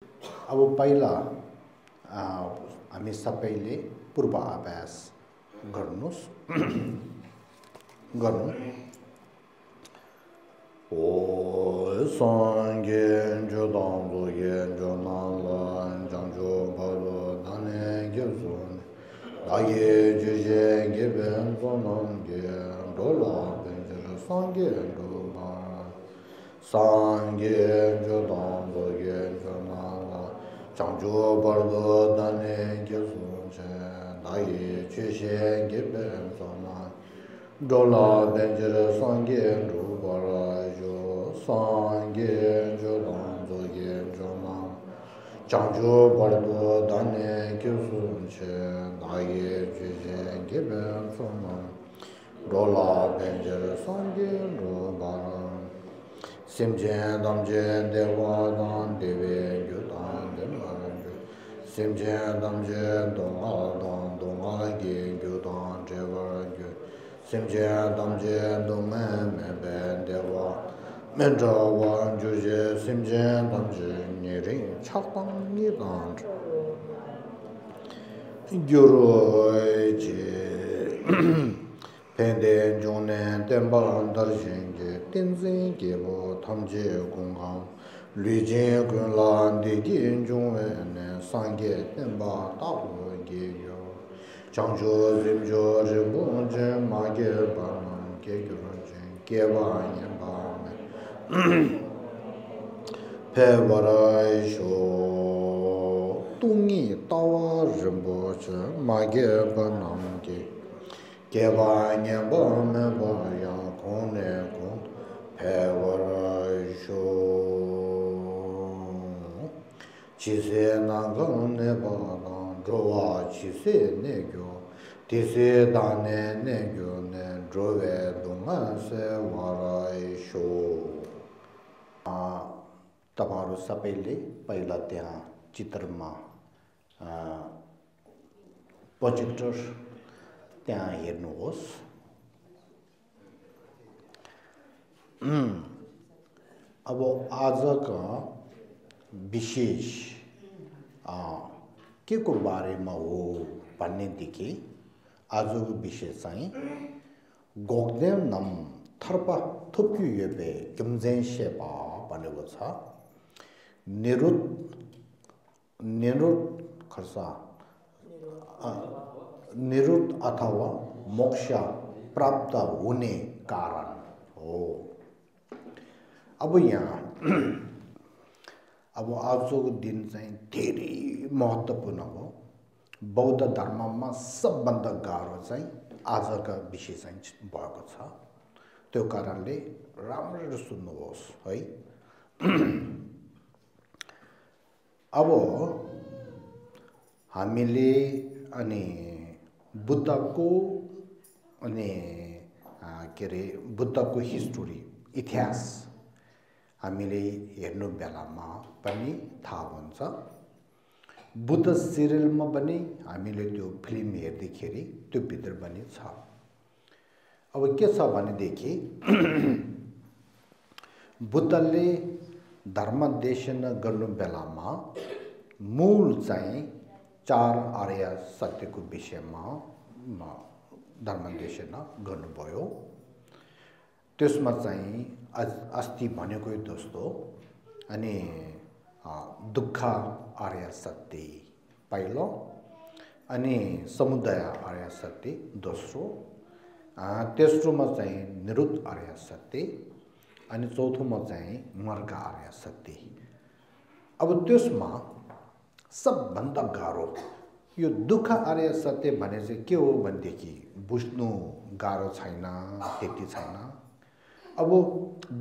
अब पहिला हामी सबैले पूर्वाभ्यास गर्नुस् गर्नु ओ सांगेन जो दांगो येन जो नांगन जांजो बालो दाने गेजुन दाये जुजे गेबेन zonange dola benjer सांगेन do ba सांगेन जो दांगो येन जो नांगन जांजो बालो दाने गेजुन दाये जुजे गेबेन zonange dola benjer सांगेन do ba सांगेन जो दांगो येन जो नांगन 장주 벌도 단에 교수체 나의 주제 기변 소망 로라 벤저 성계로 바람 심전 담전 대화단 대외 교단 대마른 심전 담전 동아단 동아기 교단 제월교 심전 담전 동만 매변 대화 menjawa juje simjen damje nirin chakpang nidan gyuro je pende jonen temban darjin ge tenzin ge bo tamje gongang lujin gun lan de din jongwen sangye temba ta bo ge yo changjo zimjo je bon je ma ge ba ge gyuro je ge ba yan ba 페바라이 쇼 뚱이 따와 림보체 마게 바남게 개바냐 바메 바야 코네 고 페바라이 쇼 지세 나가네 바다 조와 지세 내교 디세 다네 내교네 조베 동아세 와라이 쇼 तपाईहरु सबैले पहिला त्यहाँ चित्रमा projector त्यहाँ हेर्नुहोस् अब आजका विशेष के को बारेमा हो भन्नेदेखि आजको विषय चाहिँ गोगदेव नम थर्पा थुप्यु येबे किमजेन शेपा भनेको छ निरुत खर्सा निरुत अथवा मोक्ष प्राप्त हुने कारण हो अब यहाँ अब आजको दिन चाहिँ धेरै महत्त्वपूर्ण हो बौद्ध धर्ममा सबभन्दा गाह्रो चाहिँ आजका विषय चाहिँ भएको छ त्यो कारणले राम्ररी सुन्नुहोस् है अब हामीले अनि बुद्धको अनि के रे बुद्धको हिस्टोरी इतिहास हामीले हेर्नु बेलामा पनि थाहा हुन्छ बुद्ध सिरियलमा पनि हामीले त्यो फिल्म हेर्दाखेरि त्यो भित्र पनि छ अब के छ भनेदेखि बुद्धले धर्म देशन गर्नु बेलामा मूल चाहिँ चार आर्य सत्यको विषयमा धर्म देशन गर्नुभयो त्यसमा चाहिँ अस्ति भनेको जस्तो अनि दुःख आर्य सत्य पहिलो अनि समुदाय आर्य सत्य दोस्रो तेस्रोमा चाहिँ निरुक्त आर्य सत्य अनि चौथोमा चाहिँ मार्ग आर्य सत्य अब त्यसमा सबभन्दा गाह्रो यो दुःख आर्य सत्य भने चाहिँ के हो भनेदेखि बुझ्नु गाह्रो छैन त्यति छैन अब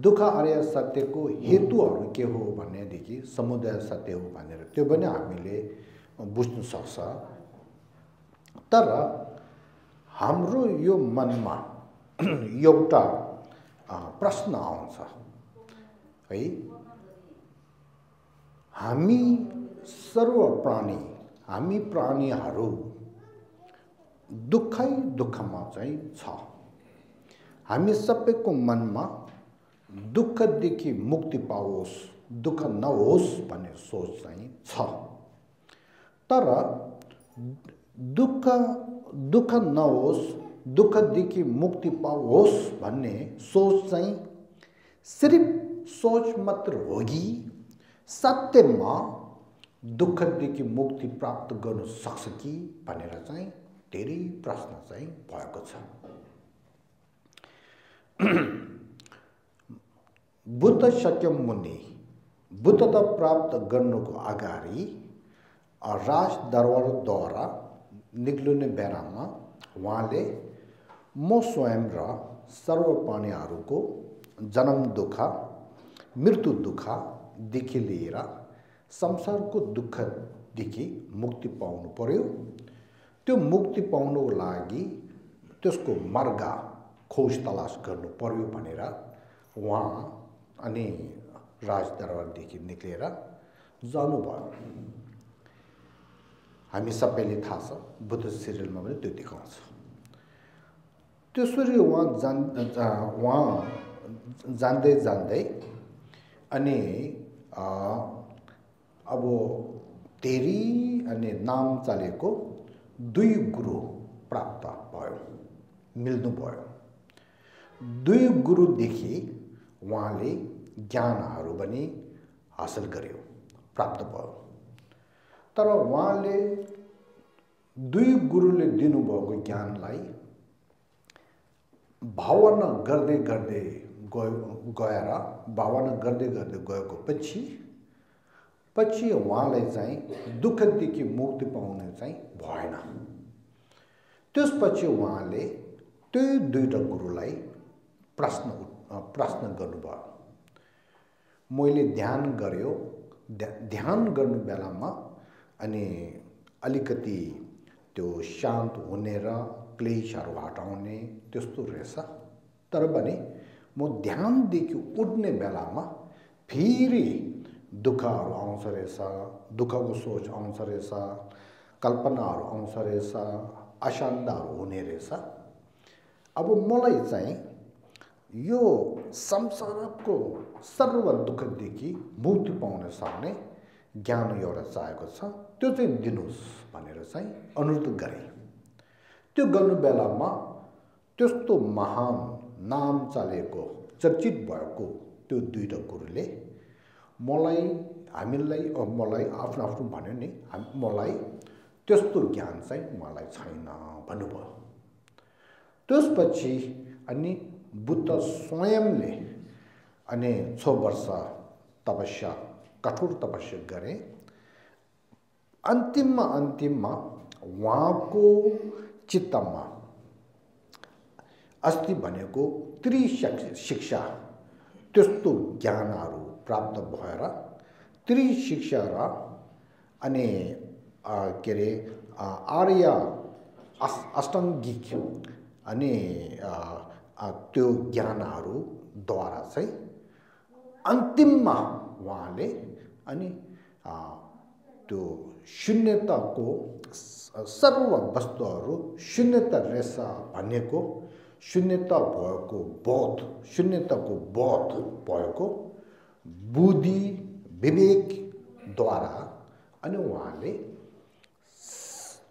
दुःख आर्य सत्यको हेतुहरू के हो भनेदेखि समुदाय सत्य हो भनेर त्यो पनि हामीले बुझ्न सक्छ तर हाम्रो यो मनमा एउटा प्रश्न आउँछ है हामी सर्व प्राणी हामी प्राणीहरू दुःखै दुःखमा चाहिँ छ हामी सबैको मनमा दुःखदेखि मुक्ति पाओस् दुःख नहोस् भन्ने सोच चाहिँ छ। तर दुःख नहोस्, दुःखदेखि मुक्ति पाओस् भन्ने सोच चाहिँ सिर्फ सोच मात्र हो कि सत्यमा दुःखदेखि मुक्ति प्राप्त गर्न सक्छ कि भनेर चाहिँ धेरै प्रश्न चाहिँ भएको छ। बुद्ध शाक्यमुनि बुद्धता प्राप्त गर्नुको अगाडि राजदरबारद्वारा निक्लिने बेलामा उहाँले म स्वयं र सर्व प्राणीहरूको जन्म दुःख, मृत्यु दुःखदेखि लिएर संसारको दुःखदेखि मुक्ति पाउनु पर्यो। त्यो मुक्ति पाउनुको लागि त्यसको मार्ग खोज तलास गर्नु पर्यो भनेर उहाँ अनि राजदरबारदेखि निक्लेर जानुभयो। हामी सबैले थाहा छ, बुद्ध सिरियलमा पनि त्यो देखाउँछ। त्यसरी उहाँ जान्दै जान्दै अनि अब धेरै अनि नाम चलेको 2 गुरु प्राप्त भयो, मिल्नु भयो। 2 गुरुदेखि उहाँले ज्ञानहरू पनि हासिल गर्यो, प्राप्त भयो। तर उहाँले 2 गुरुले दिनुभएको ज्ञानलाई भावना गर्दै गर्दै गएको पछि उहाँलाई चाहिँ दुःखदेखि मुक्ति पाउने चाहिँ भएन। त्यसपछि उहाँले त्यही 2टा गुरुलाई प्रश्न गर्नुभयो। मैले ध्यान गर्यो, ध्यान गर्नु बेलामा अनि अलिकति त्यो शान्त हुने र क्लेशहरू हटाउने त्यस्तो रहेछ। तर पनि म ध्यानदेखि उठ्ने बेलामा फेरि दुःखहरू आउँछ रहेछ, दुःखको सोच आउँछ रहेछ, कल्पनाहरू आउँछ रहेछ, अशान्तहरू हुने रहेछ। अब मलाई चाहिँ यो संसारको सर्व दुःखदेखि मुक्ति पाउन सक्ने ज्ञान एउटा चाहिएको छ, त्यो चाहिँ दिनुहोस् भनेर चाहिँ अनुरोध गरेँ। त्यो गर्नु बेलामा त्यस्तो महान नाम चलेको चर्चित भएको त्यो 2टा गुरुले मलाई आफ्नो भन्यो नि, मलाई त्यस्तो ज्ञान चाहिँ मलाई छैन भन्नुभयो। त्यसपछि अनि बुद्ध स्वयंले अनि 6 वर्ष कठोर तपस्या गरे। अन्तिममा उहाँको चित्तमा अस्ति भनेको त्रिशिक्षा त्यस्तो ज्ञानहरू प्राप्त भएर त्रिशिक्षा र अनि के अरे आर्य अष्टाङ्गिक अनि त्यो ज्ञानहरूद्वारा चाहिँ अन्तिममा उहाँले अनि त्यो शून्यताको सर्व वस्तुहरू शून्यता रहेछ भनेको शून्यताको बोध भएको बुद्धि विवेकद्वारा अनि उहाँले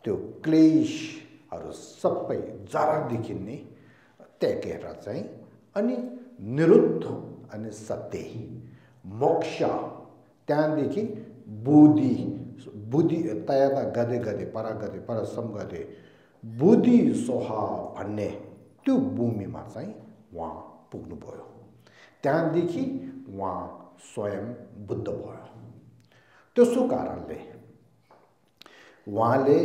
त्यो क्लेशहरू सबै जरादेखि नै त्यागेर चाहिँ अनि निरुद्ध अनि सत्य मोक्ष त्यहाँदेखि बुद्धि तयादा गदे परसम गदे बुद्धि सोहा भन्ने त्यो भूमिमा चाहिँ उहाँ पुग्नुभयो। त्यहाँदेखि उहाँ स्वयं बुद्ध भयो। त्यसो कारणले उहाँले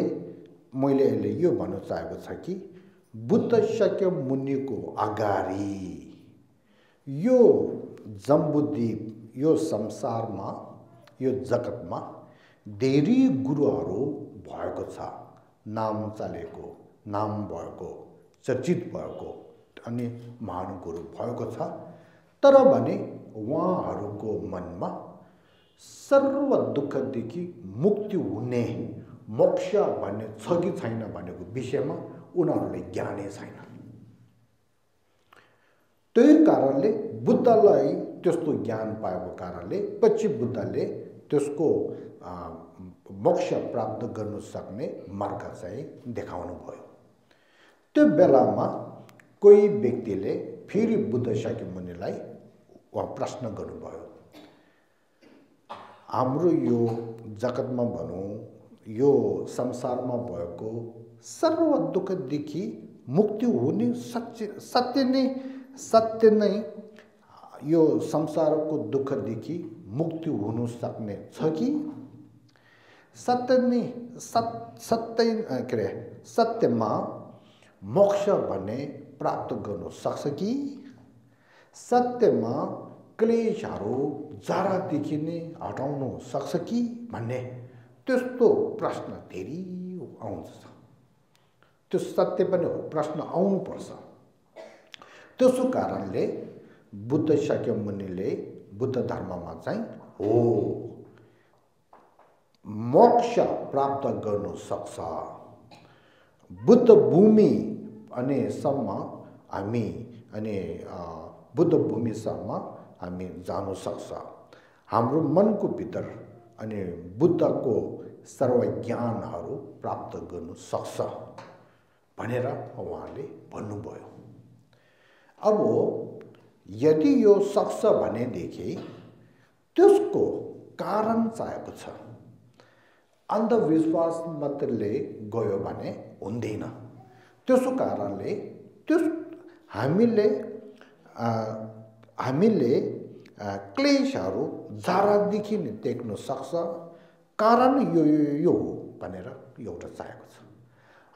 मैले अहिले यो भन्न चाहेको छ कि बुद्ध शाक्यमुनिको अगाडि यो जम्बुद्वीप यो संसारमा यो जगतमा धेरै गुरुहरू भएको छ, नाम चलेको, नाम भएको, चर्चित भएको अनि महान गुरु भएको छ। तर भने उहाँहरूको मनमा सर्व दुःखदेखि मुक्ति हुने मोक्ष भन्ने छ कि छैन भनेको विषयमा उनीहरूले ज्ञानै छैन। त्यही कारणले बुद्धलाई त्यस्तो ज्ञान पाएको कारणले पछि बुद्धले त्यसको मोक्ष प्राप्त गर्न सक्ने मार्ग चाहिँ देखाउनु भयो। त्यो बेलामा कोही व्यक्तिले फेरि बुद्ध शाक्यमुनिलाई प्रश्न गर्नुभयो, हाम्रो यो जगतमा भनौँ यो संसारमा भएको सर्व दुःखदेखि मुक्ति हुने सत्य नै यो संसारको दुःखदेखि मुक्ति हुन सक्ने छ कि सत्यमा मोक्ष भन्ने प्राप्त गर्न सक्छ कि सत्यमा क्लेशहरू जरादेखि नै हटाउन सक्छ कि भन्ने त्यस्तो प्रश्न धेरै आउँछ। त्यो सत्य पनि हो, प्रश्न आउनुपर्छ। त्यसो कारणले बुद्ध शाक्यमुनिले बुद्ध धर्ममा चाहिँ हो मोक्ष प्राप्त गर्न सक्छ, बुद्ध भूमि अनि सम्म हामी अनि बुद्ध भूमिसम्म हामी जान सक्छ, हाम्रो मनको भित्र अनि बुद्धको सर्व ज्ञानहरू प्राप्त गर्न सक्छ भनेर उहाँले भन्नुभयो। अब यदि यो सक्छ भनेदेखि त्यसको कारण चाहिएको छ। अन्धविश्वास मात्रले गयो भने हुँदैन। त्यसो कारणले हामीले क्लेशहरू जरादेखि नै देख्न सक्छ, कारण यो हो भनेर एउटा चाहिएको छ।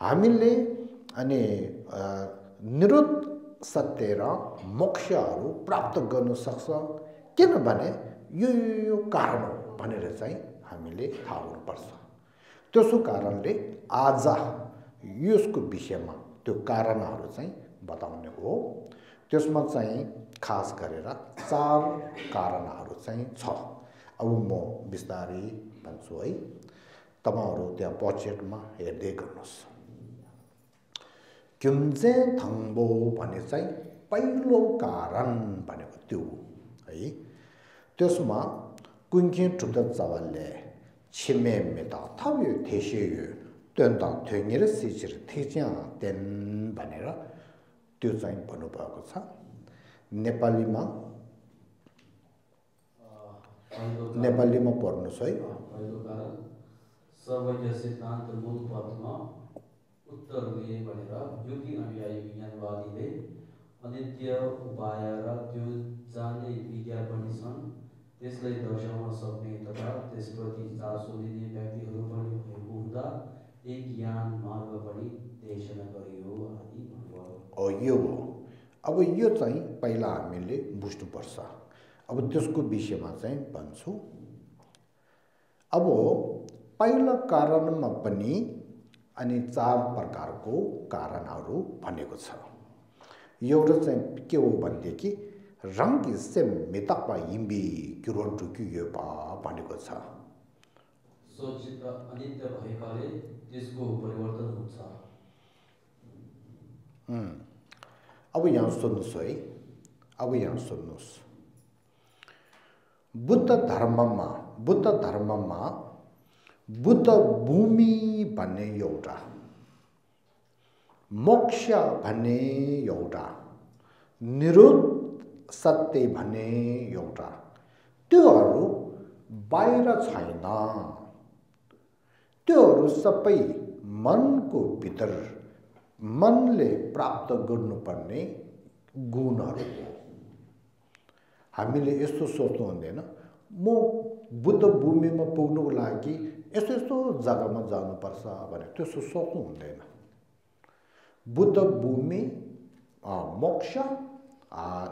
हामीले अनि निरुद्ध सत्य र मोक्षहरू प्राप्त गर्न सक्छ, किनभने यो कारण हो भनेर चाहिँ हामीले थाहा हुनुपर्छ। त्यसो कारणले आज यसको विषयमा त्यो कारणहरू चाहिँ बताउने हो। त्यसमा चाहिँ खास गरेर 4 कारणहरू चाहिँ छ। अब म बिस्तारै भन्छु है, तपाईहरु त्यहाँ पछेटमा हेर्दै गर्नुहोस्। क्युम्जे थङ्बो भने चाहिँ पहिलो कारण भनेको त्यो है। त्यसमा कुङ्खे ठुक्दा चवलले छिमे मेता थाव्यो थेसेयो त्यन्ता थ्यङेर सिचर थेच्या तेन भनेर त्यो चाहिँ भन्नुभएको छ। नेपालीमा पढ्नुहोस् है। पहिलो कारण सर्वज्ञ सिद्धान्त मूल पथमा उत्तर लिए भनेर योगी अनुयायी विज्ञानवादीले अनित्य उपाय र त्यो जान्ने विज्ञान पनि छन्, त्यसलाई दर्शाउन सक्ने तथा त्यसप्रति चासो दिने व्यक्तिहरू पनि भएको हुँदा एक ज्ञान मार्ग पनि देशना गरियो आदि भन्नुभयो। यो हो। अब यो चाहिँ पहिला हामीले बुझ्नुपर्छ। अब त्यसको विषयमा चाहिँ भन्छु। अब पहिलो कारणमा पनि अनि 4 प्रकारको कारणहरू भनेको छ। एउटा चाहिँ के हो भनेदेखि रङ्गी से मेतापा इम्बी किरोटुकी यो पा भनेको छ। सोचित अनित्य भएकाले त्यसको परिवर्तन हुन्छ। अब यहाँ सुन्नुहोस् है। अब यहाँ सुन्नुहोस्। बुद्ध धर्ममा बुद्ध भूमि भन्ने एउटा, मोक्ष भन्ने एउटा, निरुद्ध सत्य भन्ने एउटा, त्योहरू बाहिर छैन। त्योहरू सबै मनको भित्र मनले प्राप्त गर्नुपर्ने गुणहरू हो। हामीले यस्तो सोच्नु हुँदैन म बुद्ध भूमिमा पुग्नुको लागि यस्तो जग्गामा जानुपर्छ भने त्यस्तो सोच्नु हुँदैन। बुद्ध भूमि, मोक्ष,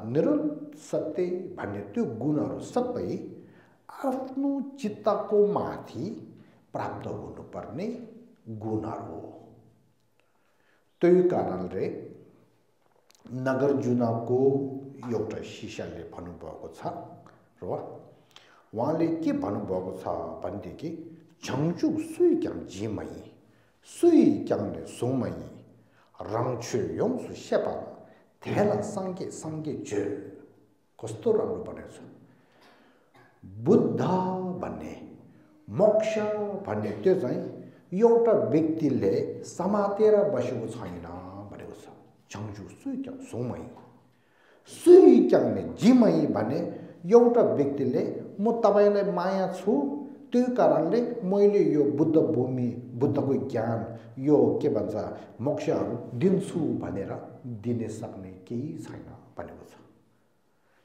निरुद्ध सत्य भन्ने त्यो गुणहरू सबै आफ्नो चित्तको माथि प्राप्त हुनुपर्ने गुणहरू हो। त्यही कारणले नागार्जुनको एउटा शिष्यले भन्नुभएको छ र उहाँले के भन्नुभएको छ भनेदेखि झङ्चु सुई क्याङ जिमै सुई क्याङले सुमै रङछु योङसु सेपा धेला सँगे सँगे ज कस्तो राम्रो भनेको छ बुद्ध भन्ने मोक्ष भन्ने त्यो चाहिँ एउटा व्यक्तिले समातेर बसेको छैन भनेको छ चङ्जु सुइक्याङ सोमै सुइक्याङले जिमै भने एउटा व्यक्तिले म तपाईलाई माया छु त्यो कारणले मैले यो बुद्ध भूमि बुद्धको ज्ञान यो के भन्छ मोक्षहरू दिन्छु भनेर दिने सक्ने केही छैन भनेको छ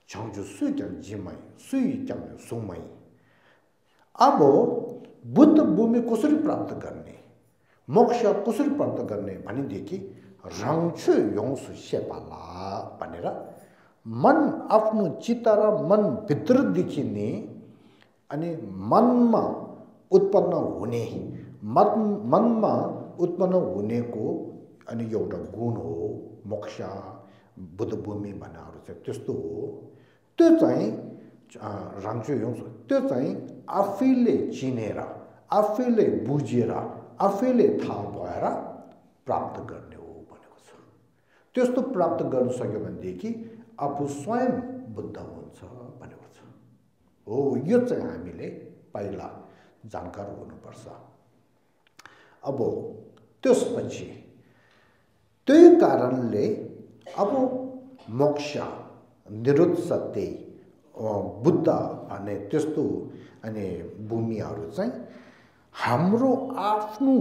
चङ्जु सुइक्याङ जिमै सुइक्याङ सोमै अब बुद्ध भूमि कसरी प्राप्त गर्ने मोक्ष कसरी प्राप्त गर्ने भनेदेखि रङ्छु योngsु सेपाला भनेर मन आफ्नो चित्त र मन भित्रदेखि नै अनि मनमा उत्पन्न हुने मनमा उत्पन्न हुनेको अनि एउटा गुण हो मोक्ष बुद्ध भूमि भन्नेहरू चाहिँ त्यस्तो हो त्यो चाहिँ रङ्छु योngsु त्यो चाहिँ आफैले चिनेर आफैले बुझेर आफैले थाहा भएर प्राप्त गर्ने हो भनेको छ त्यस्तो प्राप्त गर्न सक्यो भनेदेखि आफू स्वयं बुद्ध हुन्छ भनेको छ हो यो चाहिँ हामीले पहिला जानकार हुनुपर्छ अब त्यसपछि त्यही कारणले अब मोक्ष निरुत्सत्य बुद्ध भन्ने त्यस्तो अनि भूमिहरू चाहिँ हाम्रो आफ्नो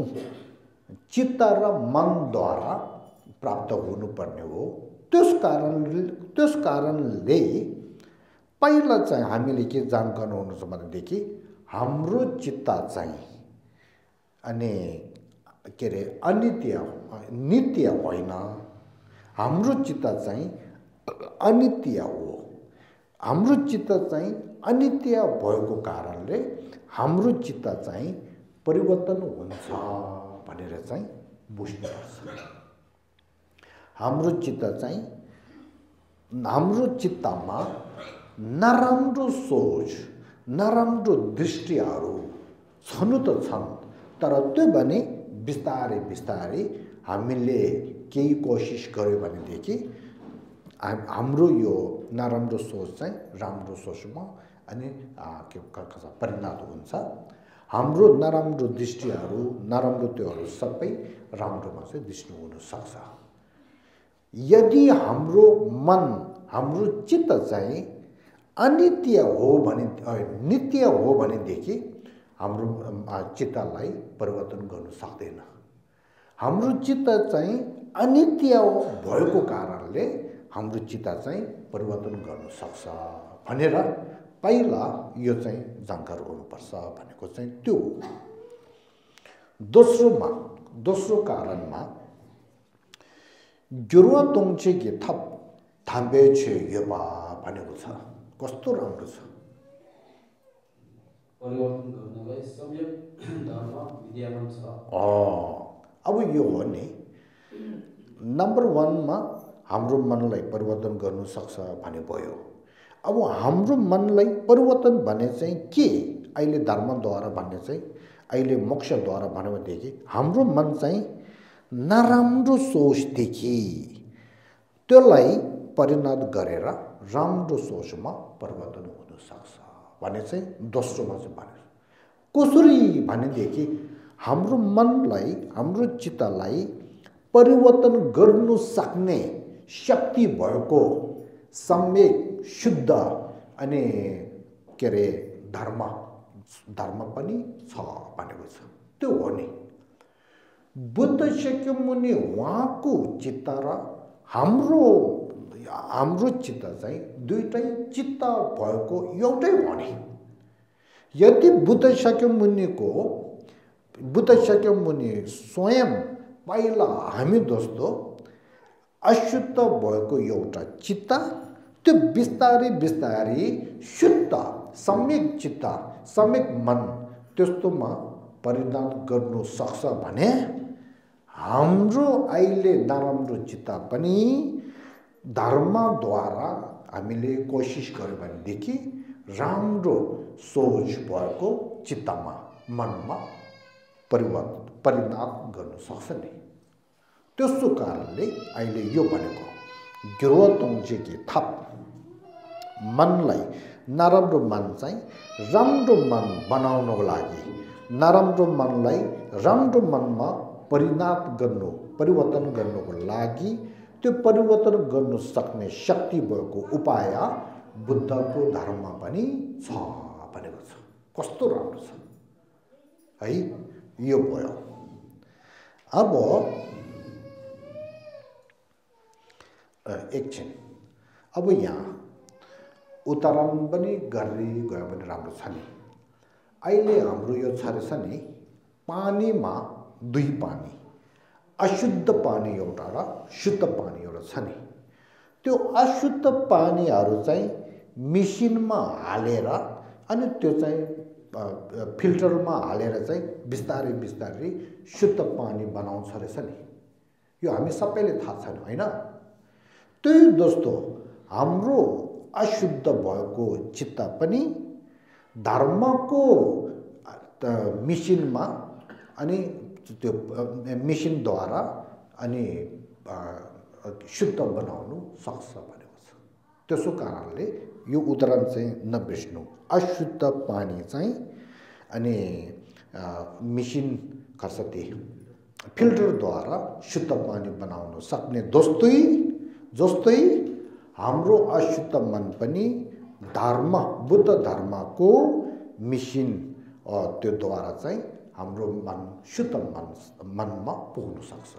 चित्त र मनद्वारा प्राप्त हुनुपर्ने हो त्यस कारणले पहिला चाहिँ हामीले के जानकारी हुनु छ भनेदेखि हाम्रो चित्त चाहिँ अनि के अरे अनित्य नित्य होइन हाम्रो चित्त चाहिँ अनित्य हो हाम्रो चित्त चाहिँ अनित्य भएको कारणले हाम्रो चित्त चाहिँ परिवर्तन हुन्छ भनेर चाहिँ बुझ्नुपर्छ हाम्रो चित्तमा नराम्रो सोच नराम्रो दृष्टिहरू छनु त छन् तर त्यो भने बिस्तारै बिस्तारै हामीले केही कोसिस गर्यो भनेदेखि हाम्रो यो नराम्रो सोच चाहिँ राम्रो सोचमा अनि के भन्छ परिणत हुन्छ हाम्रो नराम्रो दृष्टिहरू नराम्रो त्योहरू सबै राम्रोमा चाहिँ दृष्टि हुन सक्छ यदि हाम्रो मन हाम्रो चित्त चाहिँ अनित्य हो भने नित्य हो भनेदेखि हाम्रो चित्तलाई परिवर्तन गर्न सक्दैन हाम्रो चित्त चाहिँ अनित्य भएको कारणले हाम्रो चित्त चाहिँ परिवर्तन गर्न सक्छ भनेर पहिला यो चाहिँ जानकार हुनुपर्छ भनेको चाहिँ त्यो दोस्रो कारणमा gyurwa tongche ki thap thambe che yoba भनेको छ कस्तो राम्रो छ परिवर्तन गर्नलाई सम्यक धर्म विद्यमान छ अब यो हो नि नम्बर 1 मा हाम्रो मनलाई परिवर्तन गर्न सक्छ भने भयो अब हाम्रो मनलाई परिवर्तन भने चाहिँ के अहिले धर्मद्वारा भन्ने चाहिँ अहिले मोक्षद्वारा भनेदेखि हाम्रो मन चाहिँ नराम्रो सोचदेखि त्यसलाई परिणत गरेर राम्रो सोचमा परिवर्तन हुन सक्छ भने चाहिँ दोस्रोमा चाहिँ भने कसरी भनेदेखि हाम्रो मनलाई हाम्रो चित्तलाई परिवर्तन गर्नु सक्ने शक्ति भएको सम्यक शुद्ध अनि के अरे धर्म पनि छ भनेको छ त्यो हो नि बुद्ध शाक्यमुनि उहाँको चित्त र हाम्रो चित्त चाहिँ दुईटै चित्त भएको एउटै हो नि यदि बुद्ध शाक्यमुनि स्वयं पहिला हामी जस्तो अशुद्ध भएको एउटा चित्त त्यो बिस्तारै बिस्तारै शुद्ध सम्यक चित्त सम्यक मन त्यस्तोमा परिणत गर्नु सक्छ भने हाम्रो अहिले नराम्रो चित्त पनि धर्मद्वारा हामीले कोसिस गर्यो भनेदेखि राम्रो सोच भएको चित्तमा मनमा परिणत गर्न सक्छ नि त्यसो कारणले अहिले यो भनेको गिरोतोंजी की थप मनलाई नराम्रो मन चाहिँ राम्रो मन बनाउनको लागि नराम्रो मनलाई राम्रो मनमा परिवर्तन गर्नुको लागि त्यो परिवर्तन गर्नु सक्ने शक्ति भएको उपाय बुद्धको धर्म पनि छ भनेको छ। कस्तो राम्रो छ है। यो भयो। अब एकछिन अब यहाँ उदाहरण पनि गर्दै गयो भने राम्रो छ नि। अहिले हाम्रो यो छ रहेछ नि, पानीमा दुई पानी, अशुद्ध पानी एउटा र शुद्ध पानी एउटा छ नि। त्यो अशुद्ध पानीहरू चाहिँ मेसिनमा हालेर अनि त्यो चाहिँ फिल्टरमा हालेर चाहिँ बिस्तारै बिस्तारै शुद्ध पानी बनाउँछ रहेछ नि। यो हामी सबैले थाहा छैन हैन। त्यही जस्तो हाम्रो अशुद्ध भएको चित्त पनि धर्मको मेसिनमा अनि त्यो मेसिनद्वारा अनि शुद्ध बनाउनु सक्छ भनेको छ। त्यसो कारणले यो उदाहरण चाहिँ नबिर्सनु। अशुद्ध पानी चाहिँ अनि मेसिन खर्चते फिल्टरद्वारा शुद्ध पानी बनाउन सक्ने जस्तै हाम्रो अशुद्ध मन पनि धर्म बुद्ध धर्मको मेसिन त्यो द्वारा चाहिँ हाम्रो मन शुद्ध मनमा पुग्न सक्छ,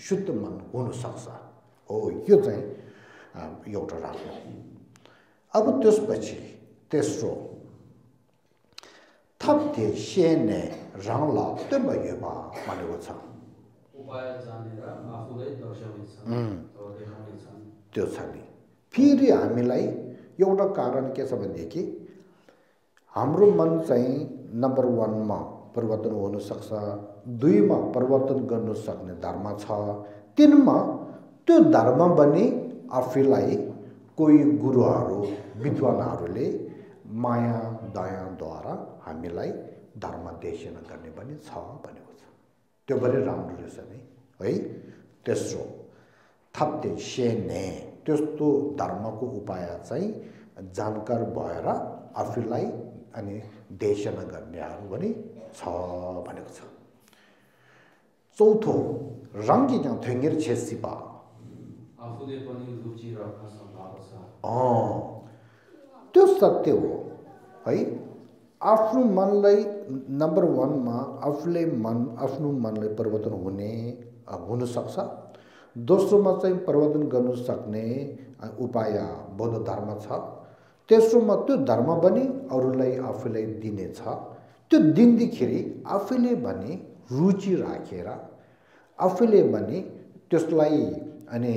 शुद्ध मन हुन सक्छ। हो यो चाहिँ एउटा राम्रो। अब त्यसपछि तेस्रो थप्थे सेने रङला त्यो भयो भनेको छ। उपाय जानेर आफूलाई दर्शाउनेछ त्यो छ नि। फेरि हामीलाई एउटा कारण के छ भनेदेखि हाम्रो मन चाहिँ नम्बर 1 मा परिवर्तन हुन सक्छ, 2 मा परिवर्तन गर्न सक्ने धर्म छ, 3 मा त्यो धर्म पनि आफूलाई कोही गुरुहरू विद्वानहरूले माया दयाद्वारा हामीलाई धर्म देशन गर्ने पनि छ भनेको छ। त्यो पनि राम्रो रहेछ नि है। तेस्रो थप्ते सेने त्यस्तो धर्मको उपाय चाहिँ जानकार भएर आफूलाई अनि देशन गर्नेहरू पनि छ भनेको छ। चौथो रङ्गी जाँ थेंगेर छेसिपा आफूले पनि रुचि राख्न सम्भव छ। त्यो सत्य हो है। आफ्नो मनलाई नम्बर 1 मा आफ्नो मनलाई परिवर्तन हुन सक्छ। दोस्रोमा चाहिँ परिवर्तन गर्न सक्ने उपाय बौद्ध धर्म छ। तेस्रोमा त्यो धर्म पनि अरूलाई आफूलाई दिनेछ। त्यो दिँदाखेरि आफूले पनि रुचि राखेर आफूले पनि त्यसलाई अनि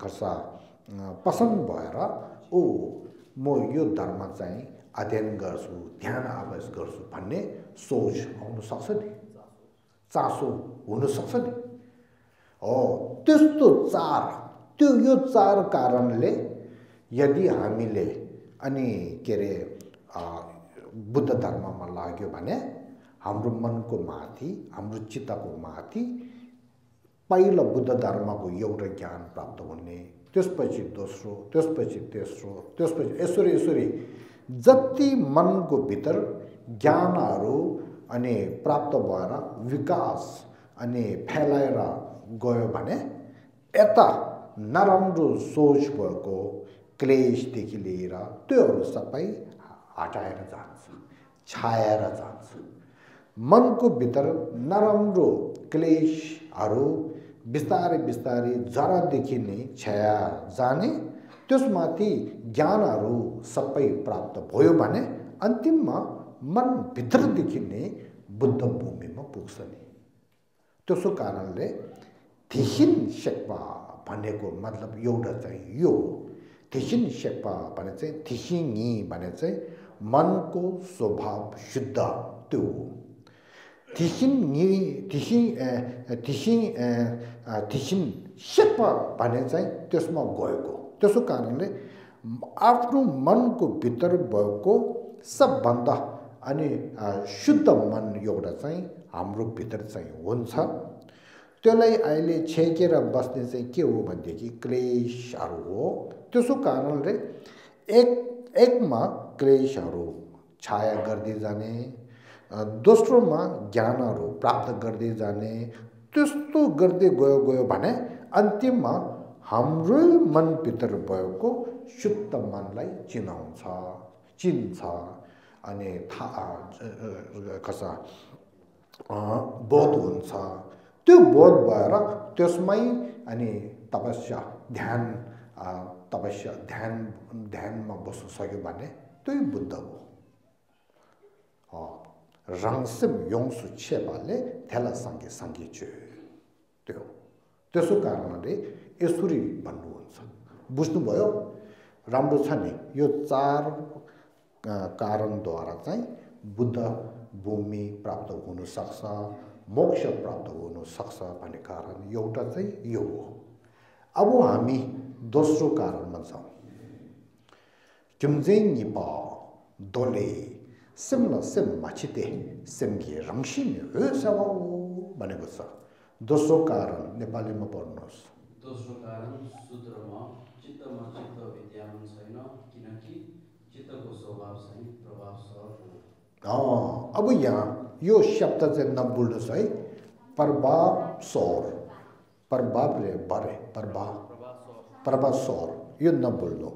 खर्चा पसन्द भएर म यो धर्म चाहिँ अध्ययन गर्छु, ध्यान अभ्यास गर्छु भन्ने सोच आउन सक्छ नि, चासो हुन सक्छ नि। त्यस्तो यो चार कारणले यदि हामीले अनि के अरे बुद्ध धर्ममा लाग्यो भने हाम्रो मनको माथि हाम्रो चित्तको माथि पहिलो बुद्ध धर्मको एउटा ज्ञान प्राप्त हुने, त्यसपछि दोस्रो, त्यसपछि तेस्रो, त्यसपछि यसरी जति मनको भित्र ज्ञानहरू अनि प्राप्त भएर विकास अनि फैलाएर गयो भने यता नराम्रो सोच भएको क्लेशदेखि लिएर त्योहरू सबै हटाएर जान्छ, छाएर जान्छ। मनको भित्र नराम्रो क्लेशहरू बिस्तारै बिस्तारै जरादेखि नै छाया जाने, त्यसमाथि ज्ञानहरू सबै प्राप्त भयो भने अन्तिममा मन भित्रदेखि नै बुद्ध भूमिमा पुग्छ नि। त्यसो कारणले थिसिन शेर्पा भनेको मतलब एउटा चाहिँ यो थिसिन शेर्पा भने चाहिँ थिसिङी भने चाहिँ मनको स्वभाव शुद्ध त्यो थिसिन शेर्पा भने चाहिँ त्यसमा गएको। त्यसो कारणले आफ्नो मनको भित्र भएको सबभन्दा अनि शुद्ध मन एउटा चाहिँ हाम्रो भित्र चाहिँ हुन्छ। त्यसलाई अहिले छेकेर बस्ने चाहिँ के हो भनेदेखि क्लेशहरू हो त्यसो कारणले एकमा क्लेशहरू छाया गर्दै जाने दोस्रोमा ज्ञानहरू प्राप्त गर्दै जाने त्यस्तो गर्दै गयो भने अन्तिममा हाम्रो मनभित्र भएको शुद्ध मनलाई चिन्छ अनि बोध हुन्छ त्यो बोध भएर त्यसमै अनि ध्यानमा बस्न सक्यो भने त्यही बुद्ध हो रङसिम योङसु छेपाले थेलासँगै सँगै त्यो त्यसो कारणले यसरी भन्नुहुन्छ बुझ्नुभयो राम्रो छ नि यो 4 कारणद्वारा चाहिँ बुद्ध भूमि प्राप्त हुन सक्छ मोक्ष प्राप्त हुन सक्छ भन्ने कारण एउटा चाहिँ यो हो अब हामी दोस्रो कारणमा छौं जुमजेङ निपा दोले सिमला सिम माछिते सिमगी रङसिन हेसवा भनेको छ दोस्रो कारण नेपालीमा पढ्नुहोस् दोस्रो कारण सूत्रमा चित्तमा चित्त विद्यमान छैन किनकि चित्तको स्वभाव चाहिँ प्रभावसर हो अब यहाँ यो शब्द चाहिँ नभुल्नुहोस् है प्रभावसर यो नभुल्नु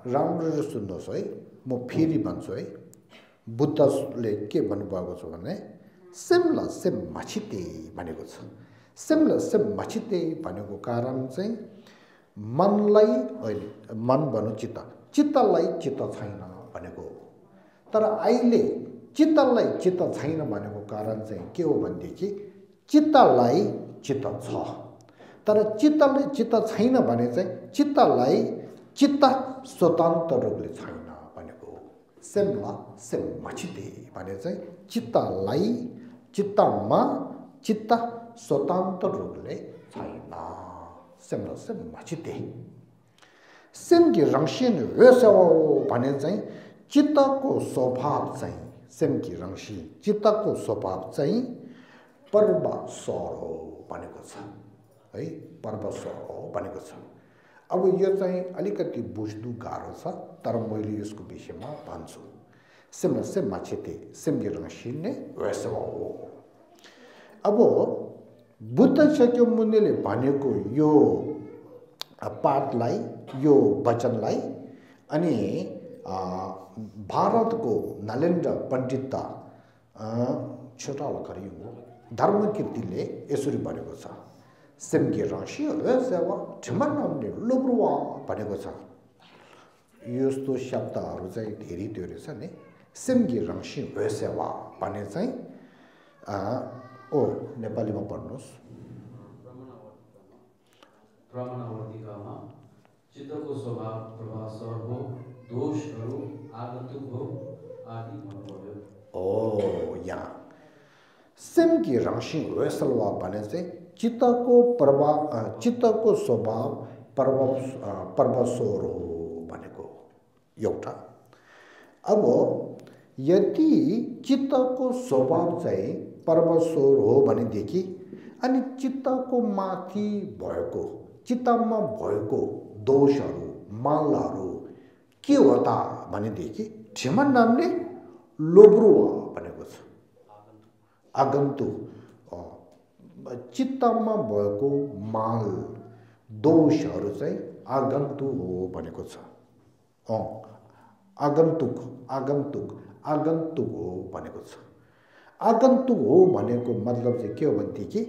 राम्रो सुन्नुहोस् है म फेरि भन्छु है बुद्धले के भन्नुभएको छ भने सिमला सिम माछिते भनेको छ सिमला सिम माछिते भनेको कारण चाहिँ मनलाई मन भनौँ चित्तलाई चित्त छैन भनेको तर अहिले चित्तलाई चित्त छैन भनेको कारण चाहिँ के हो भनेदेखि चित्तलाई चित्त छ तर चित्तले चित्त छैन भने चाहिँ चित्तलाई चित्त स्वतन्त्र रूपले छैन भनेको सिमला सिम माछिते भने चाहिँ चित्तलाई चित्तमा चित्त स्वतन्त्र रूपले छैन सिमला सिम माछिते सिमकी रङसिन वेसव भने चाहिँ चित्तको स्वभाव चाहिँ सिमकी रङसिन चित्तको स्वभाव चाहिँ पर्वस्वर हो भनेको छ है पर्वस्वर हो भनेको छ अब यो चाहिँ अलिकति बुझ्नु गाह्रो छ तर मैले यसको विषयमा भन्छु सिमला सिम माछिते सिमकी रङसिन ने वेसव हो अब बुद्ध शक्य मुनिले भनेको यो पाठलाई यो वचनलाई अनि भारतको नलेन्द्र पण्डित छोटा गरियो धर्मकीर्तिले यसरी भनेको छ सिमकी रङसी सेवा ठिमन्ने लुब्रुवा भनेको छ यस्तो शब्दहरू चाहिँ धेरै धेरै छ नि सिमकी रङसी सेवा भन्ने चाहिँ नेपालीमा पढ्नुहोस् प्रमाणवर्तिकामा चित्तको स्वभाव प्रभावसर हो दोषहरू आगन्तुक हो आदि भन्नुभयो यहाँ सिमकी रङसी वेसलवा भने चाहिँ चित्तको स्वभाव पर्वस्वर हो भनेको एउटा अब यदि चित्तको स्वभाव चाहिँ पर्वस्वर हो भनेदेखि अनि चित्तको माथि भएको चित्तमा भएको दोषहरू मालहरू के हो त भनेदेखि ठिमन नामले लोब्रुवा भनेको छ आगन्तुक चित्तमा भएको माल दोषहरू चाहिँ आगन्तुक हो भनेको छ आगन्तुक हो भनेको छ आगन्तुक हो भनेको मतलब चाहिँ के हो भनेदेखि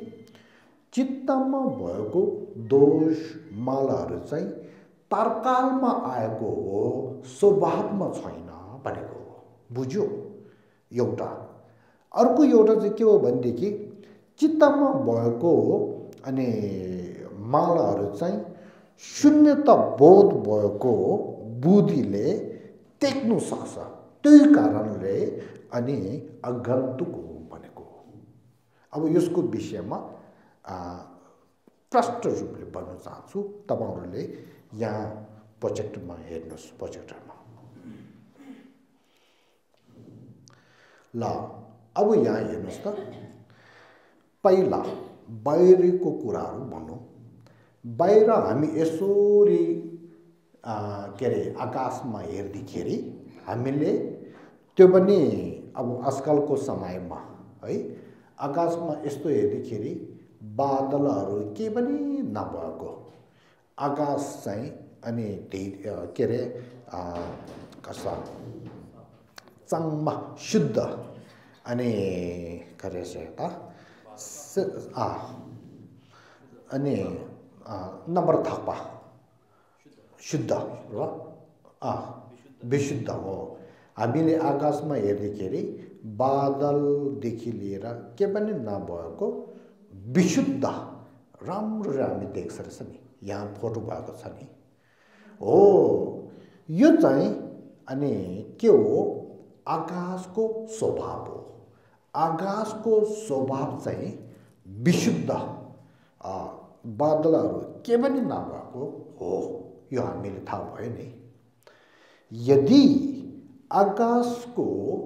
चित्तमा भएको दोष मालाहरू चाहिँ तर्कालमा आएको हो स्वभावमा छैन भनेको हो बुझ्यो एउटा अर्को एउटा चाहिँ के हो भनेदेखि चित्तमा भएको अनि मालाहरू चाहिँ शून्यता बोध भएको बुद्धिले देख्नु सक्छ त्यही कारणले अनि आगन्तुक हो भनेको अब यसको विषयमा प्रष्ट रूपले भन्न चाहन्छु तपाईहरुले यहाँ प्रोजेक्टमा हेर्नुस् प्रोजेक्टरमा ल अब यहाँ हेर्नुस् त पहिला बाहिरको कुराहरू भनौँ। बाहिर हामी यसरी के अरे आकाशमा हेर्दाखेरि हामीले त्यो पनि अब आजकलको समयमा है आकाशमा यस्तो हेर्दाखेरि बादलहरू के पनि नभएको आकाश चाहिँ अनि के अरे कसा चङ्मा शुद्ध अनि करेछ त अनि नम्बर थापा शुद्ध र विशुद्ध हो। हामीले आकाशमा हेर्दाखेरि बादलदेखि लिएर के पनि नभएको विशुद्ध राम्रो हामी देख्छ रहेछ नि। यहाँ फोटो भएको छ नि हो यो चाहिँ अनि के हो आकाशको स्वभाव हो। आकाशको स्वभाव चाहिँ विशुद्ध बादलहरू के पनि नभएको हो यो हामीले थाहा भयो नि। यदि आकाशको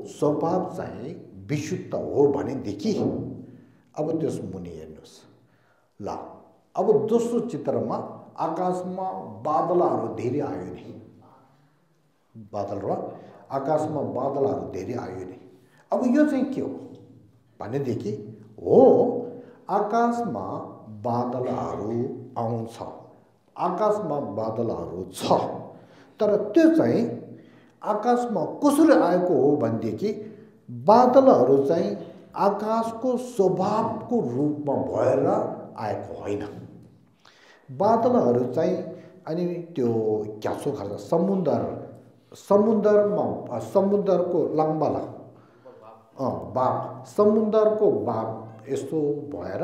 स्वभाव चाहिँ विशुद्ध हो भनेदेखि अब त्यस मुनि हेर्नुहोस् ल। अब दोस्रो चित्रमा आकाशमा बादलहरू धेरै आयो नि। बादल र आकाशमा बादलहरू धेरै आयो नि। अब यो चाहिँ के हो भनेदेखि हो आकाशमा बादलहरू आउँछ, आकाशमा बादलहरू छ, तर त्यो चाहिँ आकाशमा कसरी आएको हो भनेदेखि बादलहरू चाहिँ आकाशको स्वभावको रूपमा भएर आएको होइन। बादलहरू चाहिँ अनि त्यो क्यासो खालको समुद्रको लम्बाला बाप समुद्रको बाप यस्तो भएर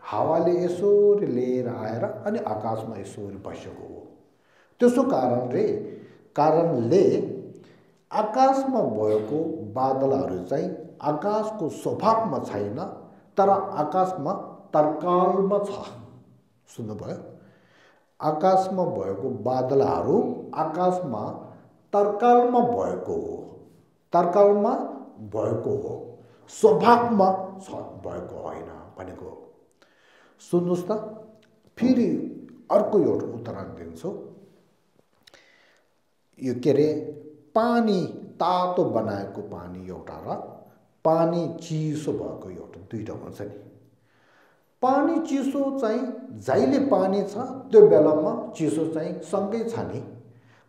हावाले यसरी लिएर आएर अनि आकाशमा यसरी बसेको हो। त्यसो कारणले आकाशमा भएको बादलहरू चाहिँ आकाशको स्वभावमा छैन, तर आकाशमा तर्कालमा छ। सुन्नुभयो? आकाशमा भएको बादलहरू आकाशमा तर्कालमा भएको हो, तर्कालमा भएको हो, स्वभावमा भएको होइन भनेको। सुन्नुहोस् त फेरि अर्को एउटा उदाहरण दिन्छु। यो के अरे पानी तातो बनाएको पानी एउटा र पानी चिसो भएको एउटा दुईटा हुन्छ नि। पानी चिसो चाहिँ जहिले पानी छ त्यो बेलामा चिसो चाहिँ सँगै छ नि।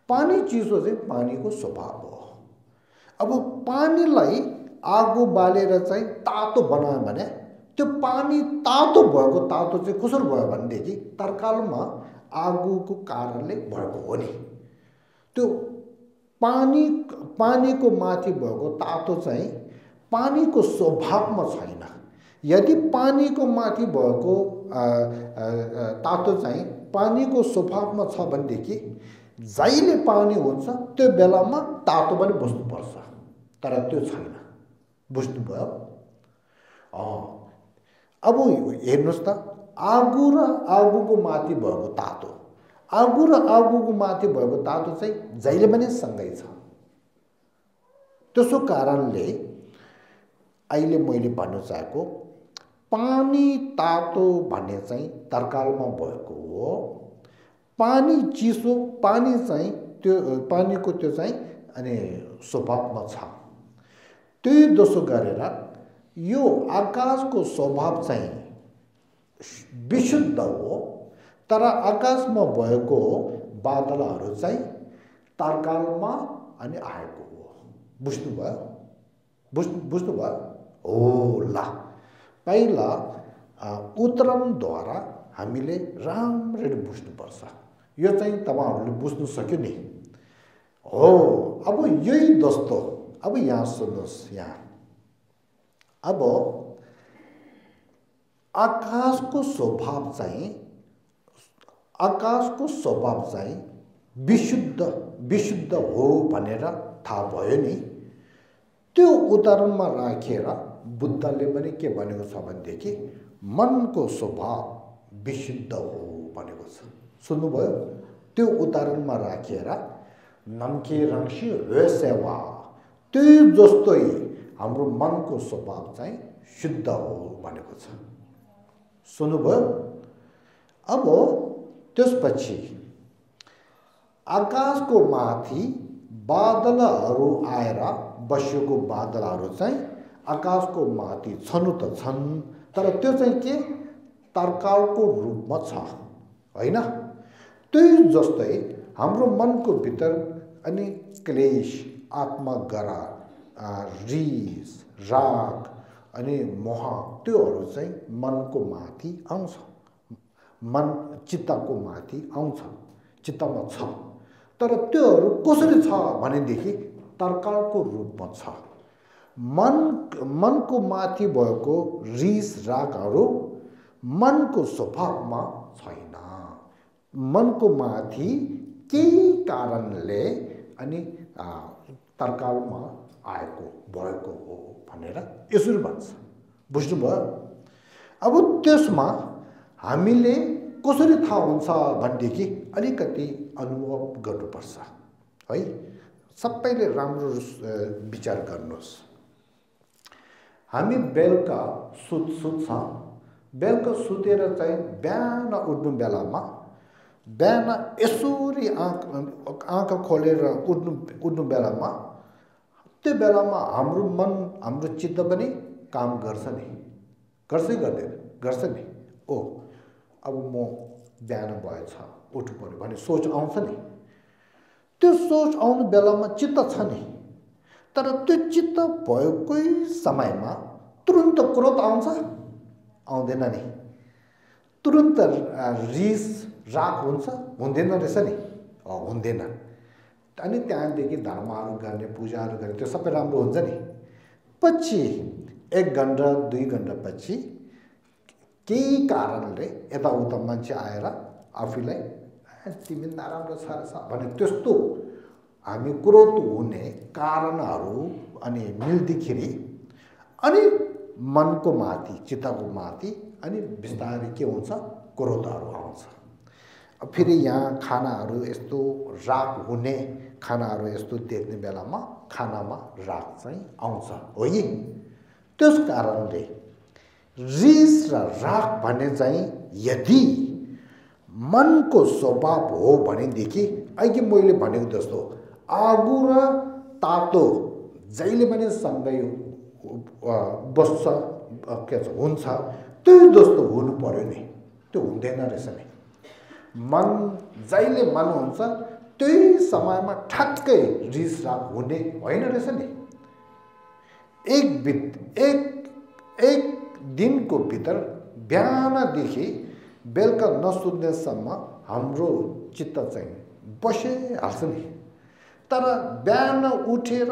पानी चिसो चाहिँ पानीको स्वभाव हो। अब पानीलाई आगो बालेर चाहिँ तातो बनायो भने त्यो पानी तातो भएको तातो चाहिँ कसरी भयो भनेदेखि तर्कालमा आगोको कारणले भएको हो नि। त्यो पानीको माथि भएको तातो चाहिँ पानीको स्वभावमा छैन। यदि पानीको माथि भएको तातो चाहिँ पानीको स्वभावमा छ भनेदेखि जहिले पानी हुन्छ त्यो बेलामा तातो पनि बस्नुपर्छ, तर त्यो छैन। बुझ्नुभयो? अब हेर्नुहोस् त आगो र आगोको माथि भएको तातो, आगो र आगोको माथि भएको तातो चाहिँ जहिले पनि सँगै छ। त्यसो कारणले अहिले मैले भन्न चाहेको पानी तातो भन्ने चाहिँ तर्कालमा भएको हो। पानी चिसो पानी चाहिँ त्यो पानीको त्यो चाहिँ अनि स्वभावमा छ। त्यही दोषो गरेर यो आकाशको स्वभाव चाहिँ विशुद्ध हो, तर आकाशमा भएको बादलहरू चाहिँ तर्कालमा अनि आएको हो। बुझ्नुभयो? बुझ्नुभयो? हो ल। पहिला उत्तरमद्वारा हामीले राम्ररी बुझ्नुपर्छ। यो चाहिँ तपाईहरुले बुझ्नु सक्यो नि। हो अब यही दोस्तो अब यहाँ सुन्नुहोस्। यहाँ अब आकाशको स्वभाव चाहिँ विशुद्ध हो भनेर थाहा भयो नि। त्यो उदाहरणमा राखेर बुद्धले पनि के भनेको छ भनेदेखि मनको स्वभाव विशुद्ध हो भनेको छ। सुन्नुभयो? त्यो उदाहरणमा राखेर नम्के रंशी वेसेवा त्यही जस्तै हाम्रो मनको स्वभाव चाहिँ शुद्ध हो भनेको छ। सुन्नुभयो? अब त्यसपछि आकाशको माथि बादलहरू आएर बसेको बादलहरू चाहिँ आकाशको माथि छनु त छन्, तर त्यो चाहिँ के तरकालको रूपमा छ होइन। त्यही जस्तै हाम्रो मनको भित्र अनि क्लेश, आत्मगरा, रिस, राग अनि मोह त्योहरू चाहिँ मनको माथि आउँछ, मन चित्तको माथि आउँछ, चित्तमा छ। तर त्योहरू कसरी छ भनेदेखि तरकालको रूपमा छ। मनको माथि भएको रिस रागहरू मनको स्वभावमा छैन। मनको माथि केही कारणले अनि तरकालमा आएको भएको हो भनेर यसरी भन्छ। बुझ्नुभयो? अब त्यसमा हामीले कसरी थाहा हुन्छ भनेदेखि अलिकति अनुभव गर्नुपर्छ है। सबैले राम्रो विचार गर्नुहोस्। हामी बेलुका सुत्छ, बेलुका सुतेर चाहिँ बिहान उठ्नु बेलामा, बिहान यसरी आँखा खोलेर उठ्नु बेलामा, त्यो बेलामा हाम्रो मन, हाम्रो चित्त पनि काम गर्छ नि, गर्छै गर्दैन? गर्छ नि। ओ अब म बिहान भएछ उठ्नु पर्यो भन्ने सोच आउँछ नि। त्यो सोच आउनु बेलामा चित्त छ नि, तर त्यो चित्त भएकै समयमा तुरुन्त क्रोध आउँछ? आउँदैन नि। तुरुन्त रिस राग हुन्छ? हुँदैन रहेछ नि, हुँदैन। अनि त्यहाँदेखि धर्महरू गर्ने, पूजाहरू गर्ने, त्यो सबै राम्रो हुन्छ नि। पछि 1 घन्टा 2 घन्टा पछि केही कारणले यताउता मान्छे आएर आफूलाई तिमी नराम्रो छ रहेछ भने त्यस्तो हामी क्रोध हुने कारणहरू अनि मिल्दाखेरि अनि मनको माथि, चित्तको माथि अनि बिस्तारै के हुन्छ, क्रोधहरू आउँछ। फेरि यहाँ खानाहरू यस्तो राग हुने खानाहरू यस्तो देख्ने बेलामा खानामा राग चाहिँ आउँछ हो यी। त्यस कारणले रिस र राग भन्ने चाहिँ यदि मनको स्वभाव हो भनेदेखि अघि मैले भनेको जस्तो आगो र तातो जहिले पनि सँगै बस्छ, के हुन्छ, त्यही जस्तो हुनु पर्यो नि। त्यो हुँदैन रहेछ नि। मन जहिले मन हुन्छ त्यही समयमा ठ्याक्कै रिस राग हुने होइन रहेछ नि। एक दिनको भित्र बिहानदेखि बेलुका नसुत्नेसम्म हाम्रो चित्त चाहिँ बसिहाल्छ नि। तर बिहान उठेर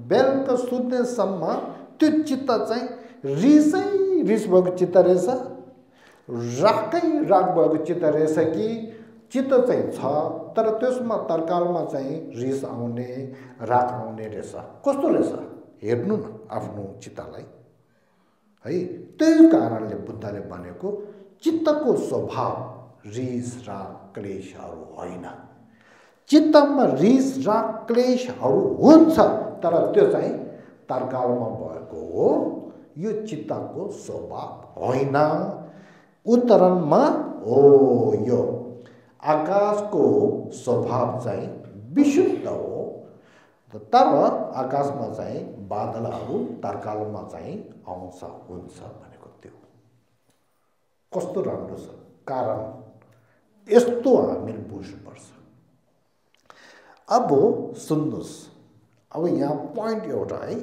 बेलुका सुत्नेसम्म त्यो चित्त चाहिँ रिस भएको चित्त रहेछ, रागै राग भएको चित्त रहेछ कि चित्त चाहिँ छ, तर त्यसमा तरकालमा चाहिँ रिस आउने, राग आउने रहेछ। कस्तो रहेछ हेर्नु न आफ्नो चित्तलाई है। त्यही कारणले बुद्धले भनेको चित्तको स्वभाव रिस राग क्लेशहरू होइन। चित्तमा रिस राग क्लेशहरू हुन्छ, तर त्यो चाहिँ तरकालमा भएको हो, यो चित्तको स्वभाव होइन। उत्तरमा हो यो आकाशको स्वभाव चाहिँ विशुद्ध हो, तर आकाशमा चाहिँ बादलहरू तरकालमा चाहिँ आउँछ हुन्छ भनेको त्यो कस्तो राम्रो छ। कारण यस्तो हामीले बुझ्नुपर्छ। अब सुन्नुहोस्, अब यहाँ पोइन्ट एउटा है,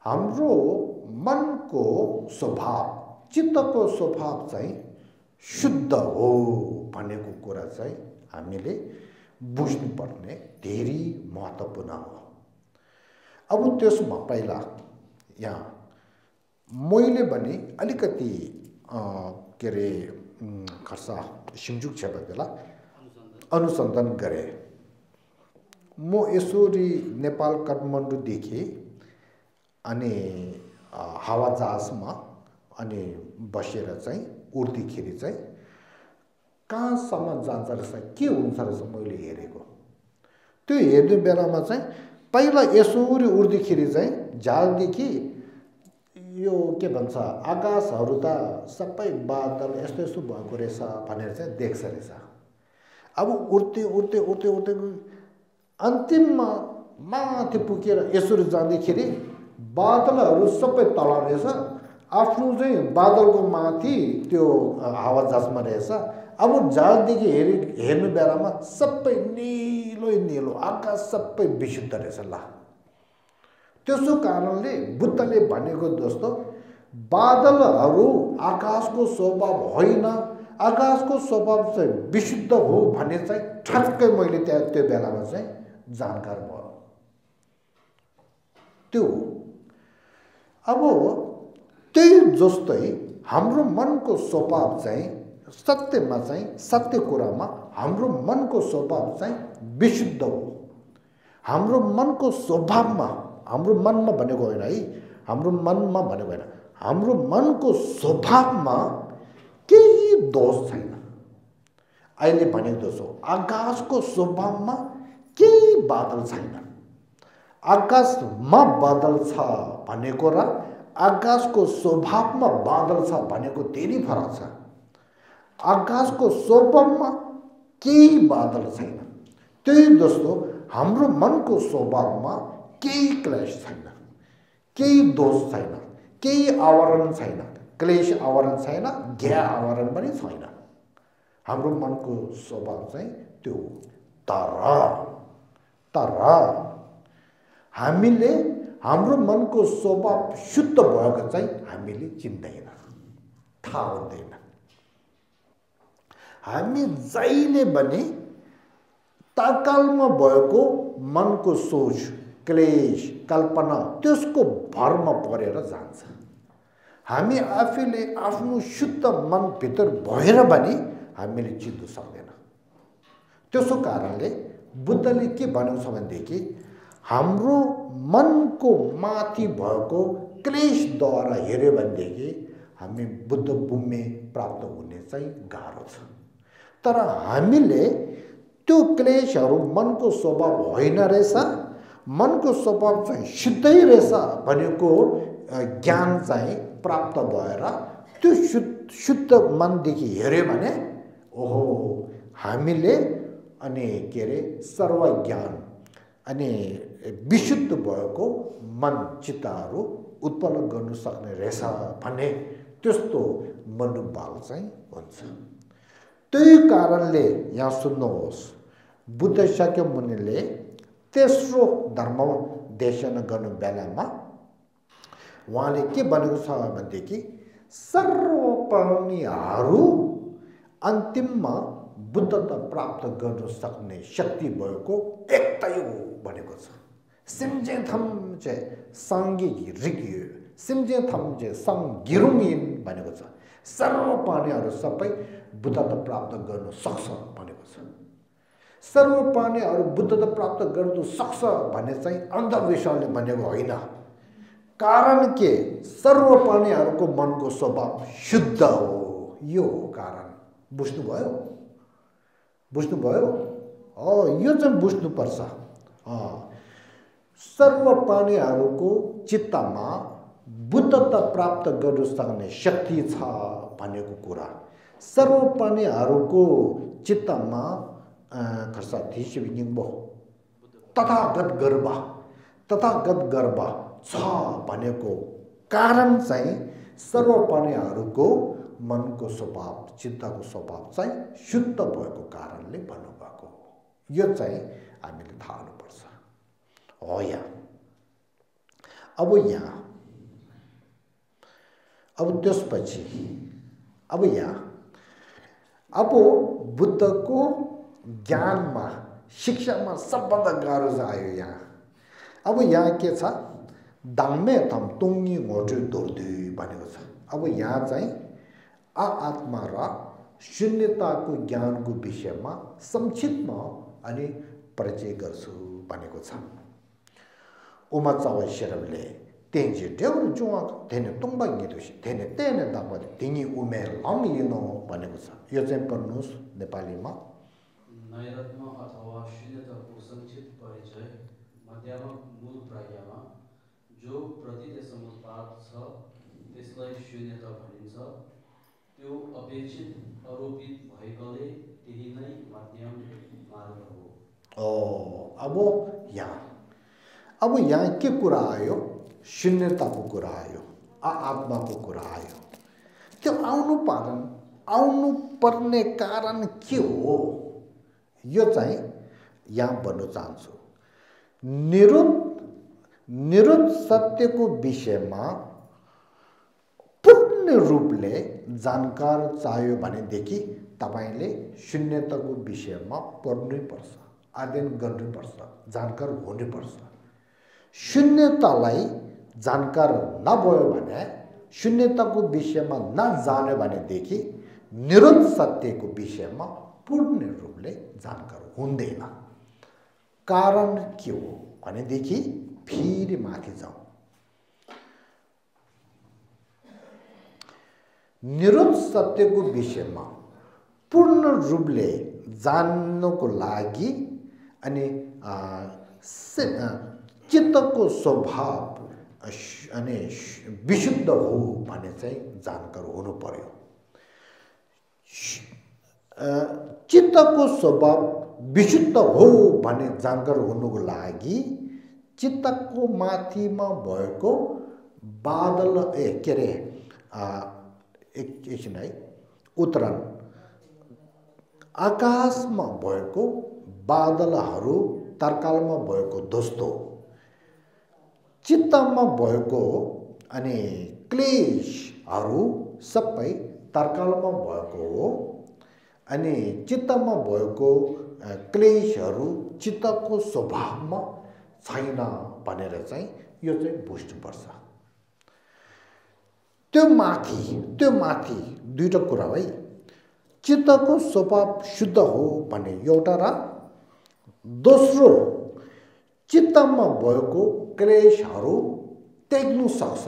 हाम्रो मनको स्वभाव, चित्तको स्वभाव चाहिँ शुद्ध हो भनेको कुरा चाहिँ हामीले बुझ्नुपर्ने धेरै महत्त्वपूर्ण हो। अब त्यसमा पहिला यहाँ मैले भने अलिकति के अरे खर्सा सिमजुक क्षेत्रलाई अनुसन्धान गरेँ। म यसरी नेपाल काठमाडौँदेखि अनि हावाजहाजमा अनि बसेर चाहिँ उड्दाखेरि चाहिँ कहाँसम्म जान्छ रहेछ, के हुन्छ रहेछ मैले हेरेको। त्यो हेर्ने बेलामा चाहिँ पहिला यसरी उड्दाखेरि चाहिँ झालदेखि यो के भन्छ आकाशहरू त सबै बादल यस्तो यस्तो भएको रहेछ भनेर चाहिँ देख्छ रहेछ। अब उड्दै उड्दै उड्दै उड्दै अन्तिममा माथि पुगेर यसरी जाँदाखेरि बादलहरू सबै तल रहेछ, आफ्नो चाहिँ बादलको माथि त्यो हावाजहाजमा रहेछ। अब जहाँदेखि हेर्नु बेलामा सबै निलो निलो आकाश सबै विशुद्ध रहेछ। ल त्यसो कारणले बुद्धले भनेको दोस्तो बादलहरू आकाशको स्वभाव होइन, आकाशको स्वभाव चाहिँ विशुद्ध हो भन्ने चाहिँ ठ्याक्कै मैले त्यो बेलामा चाहिँ जानकार भयो। त्यो अब त्यही जस्तै हाम्रो मनको स्वभाव चाहिँ सत्यमा चाहिँ सत्य कुरामा हाम्रो मनको स्वभाव चाहिँ विशुद्ध हो। हाम्रो मनको स्वभावमा, हाम्रो मनमा भनेको होइन है, हाम्रो मनमा भनेको होइन, हाम्रो मनको स्वभावमा केही दोष छैन। अहिले भनेको दोष हो, आकाशको स्वभावमा केही बादल छैन। आकाशमा बादल छ भनेको र आकाशको स्वभावमा बादल छ भनेको धेरै फरक छ। आकाशको स्वभावमा केही बादल छैन। त्यही जस्तो हाम्रो मनको स्वभावमा केही क्लेश छैन, केही दोष छैन, केही आवरण छैन, क्लेश आवरण छैन, ज्ञा आवरण पनि छैन। हाम्रो मनको स्वभाव चाहिँ त्यो हो। तर हामीले हाम्रो मनको स्वभाव शुद्ध भएको चाहिँ हामीले चिन्दैन, थाहा हुँदैन। हामी जहिले पनि ताकालमा भएको मनको सोच, क्लेश, कल्पना त्यसको भरमा परेर जान्छ। हामी आफैले आफ्नो शुद्ध मनभित्र भएर पनि हामीले चिन्नु सक्दैन। त्यसो कारणले बुद्धले के भनेको छ भनेदेखि हाम्रो मनको माथि भएको क्लेशद्वारा हेऱ्यो भनेदेखि हामी बुद्ध भूमि प्राप्त हुने चाहिँ गाह्रो छ। तर हामीले त्यो क्लेशहरू मनको स्वभाव होइन रहेछ, मनको स्वभाव चाहिँ शुद्धै रहेछ भनेको ज्ञान चाहिँ प्राप्त भएर त्यो शुद्ध मनदेखि हेऱ्यो भने ओहो हामीले अनि के अरे सर्वज्ञान अनि विशुद्ध भएको मन चित्तहरू उत्पन्न गर्नु सक्ने रहेछ भन्ने त्यस्तो मनोभाव चाहिँ हुन्छ। त्यही कारणले यहाँ सुन्नुहोस्, बुद्ध शाक्यमुनिले तेस्रो धर्म देशना गर्नु बेलामा उहाँले के भनेको छ भनेदेखि सर्व प्राणीहरू अन्तिममा बुद्धता प्राप्त गर्न सक्ने शक्ति भएको एकतै हो भनेको छ। सिमजेथम चाहिँ साङ्गी रिक्यो, सिमजेथम चाहिँ साङ्गिरुङिन भनेको छ। सर्व प्राणीहरू सबै बुद्धता प्राप्त गर्न सक्छ भनेको छ। सर्व प्राणीहरू बुद्धता प्राप्त गर्न सक्छ भन्ने चाहिँ अन्धविश्वासले भनेको होइन। कारण के, सर्व प्राणीहरूको मनको स्वभाव शुद्ध हो, यो हो कारण। बुझ्नुभयो? बुझ्नुभयो? यो चाहिँ बुझ्नुपर्छ। सर्व प्राणीहरूको चित्तमा बुद्धता प्राप्त गर्न सक्ने शक्ति छ भनेको कुरा, सर्व प्राणीहरूको चित्तमा तथागत गर्भ छ भनेको कारण चाहिँ सर्व प्राणीहरूको मनको स्वभाव, चित्तको स्वभाव चाहिँ शुद्ध भएको कारणले भन्नुभएको हो। यो चाहिँ हामीले थाहा हुनुपर्छ। हो अब त्यसपछि अब बुद्धको ज्ञानमा, शिक्षामा सबभन्दा गाह्रो चाहिँ आयो यहाँ। अब यहाँ के छ, दाङमे थम तुङ्गी घोटु धोर्दै भनेको छ। अब यहाँ चाहिँ आत्मा र शून्यताको ज्ञानको विषयमा संक्षिप्तमा अनि परिचय गर्छु भनेको छ। उमा चावै शेरबले तेन्जे ड्याउर जुवा धेने तुङ्बा गिदोसी धेने तेने दापले तिङी उमे लङ लिनो भनेको छ। यो चाहिँ पढ्नुहोस् नेपालीमा। नैरत्म अथवा शून्यताको संक्षिप्त परिचय मध्यमा मूल प्राज्ञमा जो प्रतीत समुत्पाद छ त्यसलाई शून्यता भनिन्छ। त्यो अपेक्षित आरोपित भएकाले त्यही नै मध्यम मार्ग हो। अब यहाँ के कुरा आयो? शून्यताको कुरा आयो, आत्माको कुरा आयो। त्यो आउनु पर्ने कारण के हो? यो चाहिँ यहाँ भन्न चाहन्छु। निरुद्ध सत्यको विषयमा पूर्ण रूपले जानकार चाहियो भनेदेखि तपाईले शून्यताको विषयमा पढ्नैपर्छ, अध्ययन गर्नुपर्छ, जानकार हुनुपर्छ। शून्यतालाई जानकार नभयो भने, शून्यताको विषयमा नजान्यो भनेदेखि निरुद्ध सत्यको विषयमा पूर्ण रूपले जानकार हुँदैन। कारण के हो भनेदेखि फेरि माथि जाउँ। निरुद्ध सत्यको विषयमा पूर्ण रूपले जान्नको लागि अनि चित्तको स्वभाव अनि विशुद्ध हो भने चाहिँ जानकार हुनु पर्यो। चित्तको स्वभाव विशुद्ध हो भने जानकार हुनुको लागि चित्तको माथिमा भएको बादल एकछिन है, उत्तरण आकाशमा भएको बादलहरू तर्कालमा भएको दोस्तो, चित्तमा भएको अनि क्लेशहरू सबै तर्कालमा भएको हो अनि चित्तमा भएको क्लेशहरू चित्तको स्वभावमा छैन भनेर चाहिँ यो चाहिँ बुझ्नुपर्छ। त्यो माथि दुईटा कुरा है। चित्तको स्वभाव शुद्ध हो भने एउटा र दोस्रो चित्तमा भएको क्लेशहरू त्याग्नु सक्छ,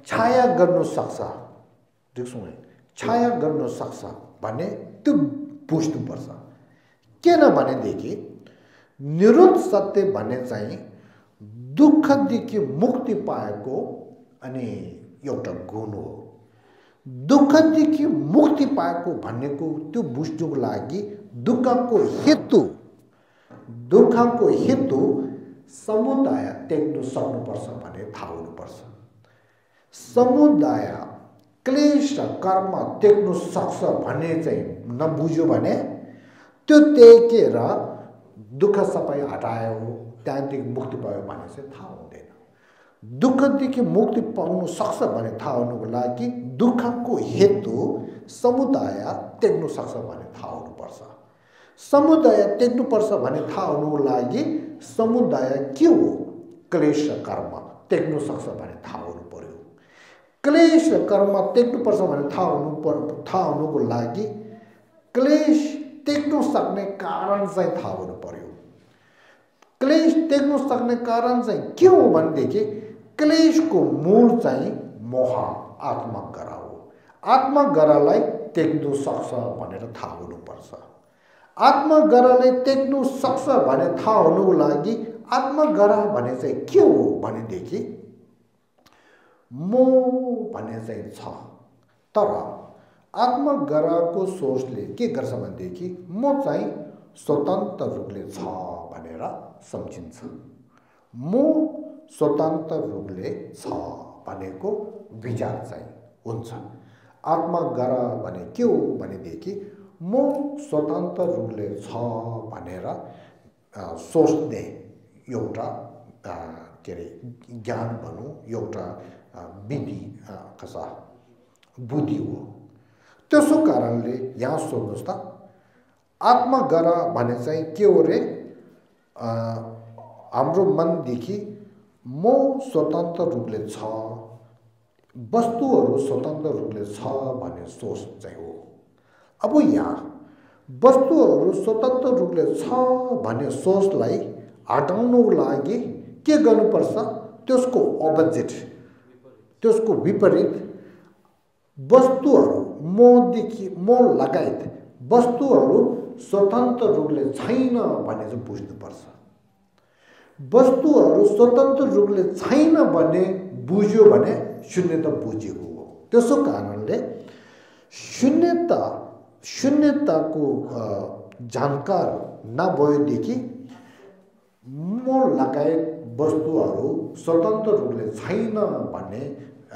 छाया गर्नु सक्छ, छाया गर्नु सक्छ भने त्यो बुझ्नुपर्छ। किनभनेदेखि निरुद्ध सत्य भन्ने चाहिँ दुःखदेखि मुक्ति पाएको अनि एउटा गुण हो। दुःखदेखि मुक्ति पाएको भन्नेको त्यो बुझ्नुको लागि दुःखको हेतु समुदाय त्याग्नु सक्नुपर्छ भने थाहा हुनुपर्छ। समुदाय क्लेश र कर्म त्याग्नु सक्छ भन्ने चाहिँ नबुझ्यो भने त्यो त्यागेर दुःख सबै हटायो त्यहाँदेखि मुक्ति पायो भने चाहिँ थाहा हुँदैन। दुःखदेखि मुक्ति पाउनु सक्छ भने थाहा हुनुको लागि दुःखको हेतु समुदाय त्याग्नु सक्छ भने थाहा हुनुपर्छ। समुदाय त्याग्नुपर्छ भने थाहा हुनुको लागि समुदाय के हो? क्लेश र कर्म त्याग्नु सक्छ भने थाहा हुनु पर्यो। क्लेश र कर्म त्याग्नुपर्छ भने थाहा हुनुको लागि क्लेश त्याग्नु सक्ने कारण चाहिँ थाहा हुनु पर्यो। क्लेश त्याग्नु सक्ने कारण चाहिँ के हो भनेदेखि क्लेशको मूल चाहिँ मोह, आत्मग्रह हो। आत्मग्रहलाई त्याग्नु सक्छ भनेर थाहा हुनुपर्छ। आत्मग्रहलाई त्याग्नु सक्छ भने थाहा हुनुको लागि आत्मग्रह भने चाहिँ के हो भनेदेखि मोह भन्ने चाहिँ छ, तर आत्मग्रहको सोचले के गर्छ भनेदेखि म चाहिँ स्वतन्त्र रूपले छ भनेर सम्झिन्छ। म स्वतन्त्र रूपले छ भनेको विचार चाहिँ हुन्छ। आत्मग्रह भने के हो भनेदेखि म स्वतन्त्र रूपले छ भनेर सोच्ने एउटा ज्ञान भनौँ, एउटा विधि कसा बुद्धि हो। त्यसो कारणले यहाँ सोध्नुहोस् त, आत्मग्रह भने चाहिँ के हो रे? हाम्रो मनदेखि म स्वतन्त्र रूपले छ, वस्तुहरू स्वतन्त्र रूपले छ भन्ने सोच चाहिँ हो। अब यहाँ वस्तुहरू स्वतन्त्र रूपले छ भन्ने सोचलाई हटाउनुको लागि के गर्नुपर्छ? त्यसको अपोजिट, त्यसको विपरीत वस्तुहरू म लगायत वस्तुहरू स्वतन्त्र रूपले छैन भन्ने चाहिँ बुझ्नुपर्छ। वस्तुहरू स्वतन्त्र रूपले छैन भन्ने बुझ्यो भने शून्यता बुझेको हो। त्यसो कारणले शून्यताको जानकार नभएदेखि म लगायत वस्तुहरू स्वतन्त्र रूपले छैन भन्ने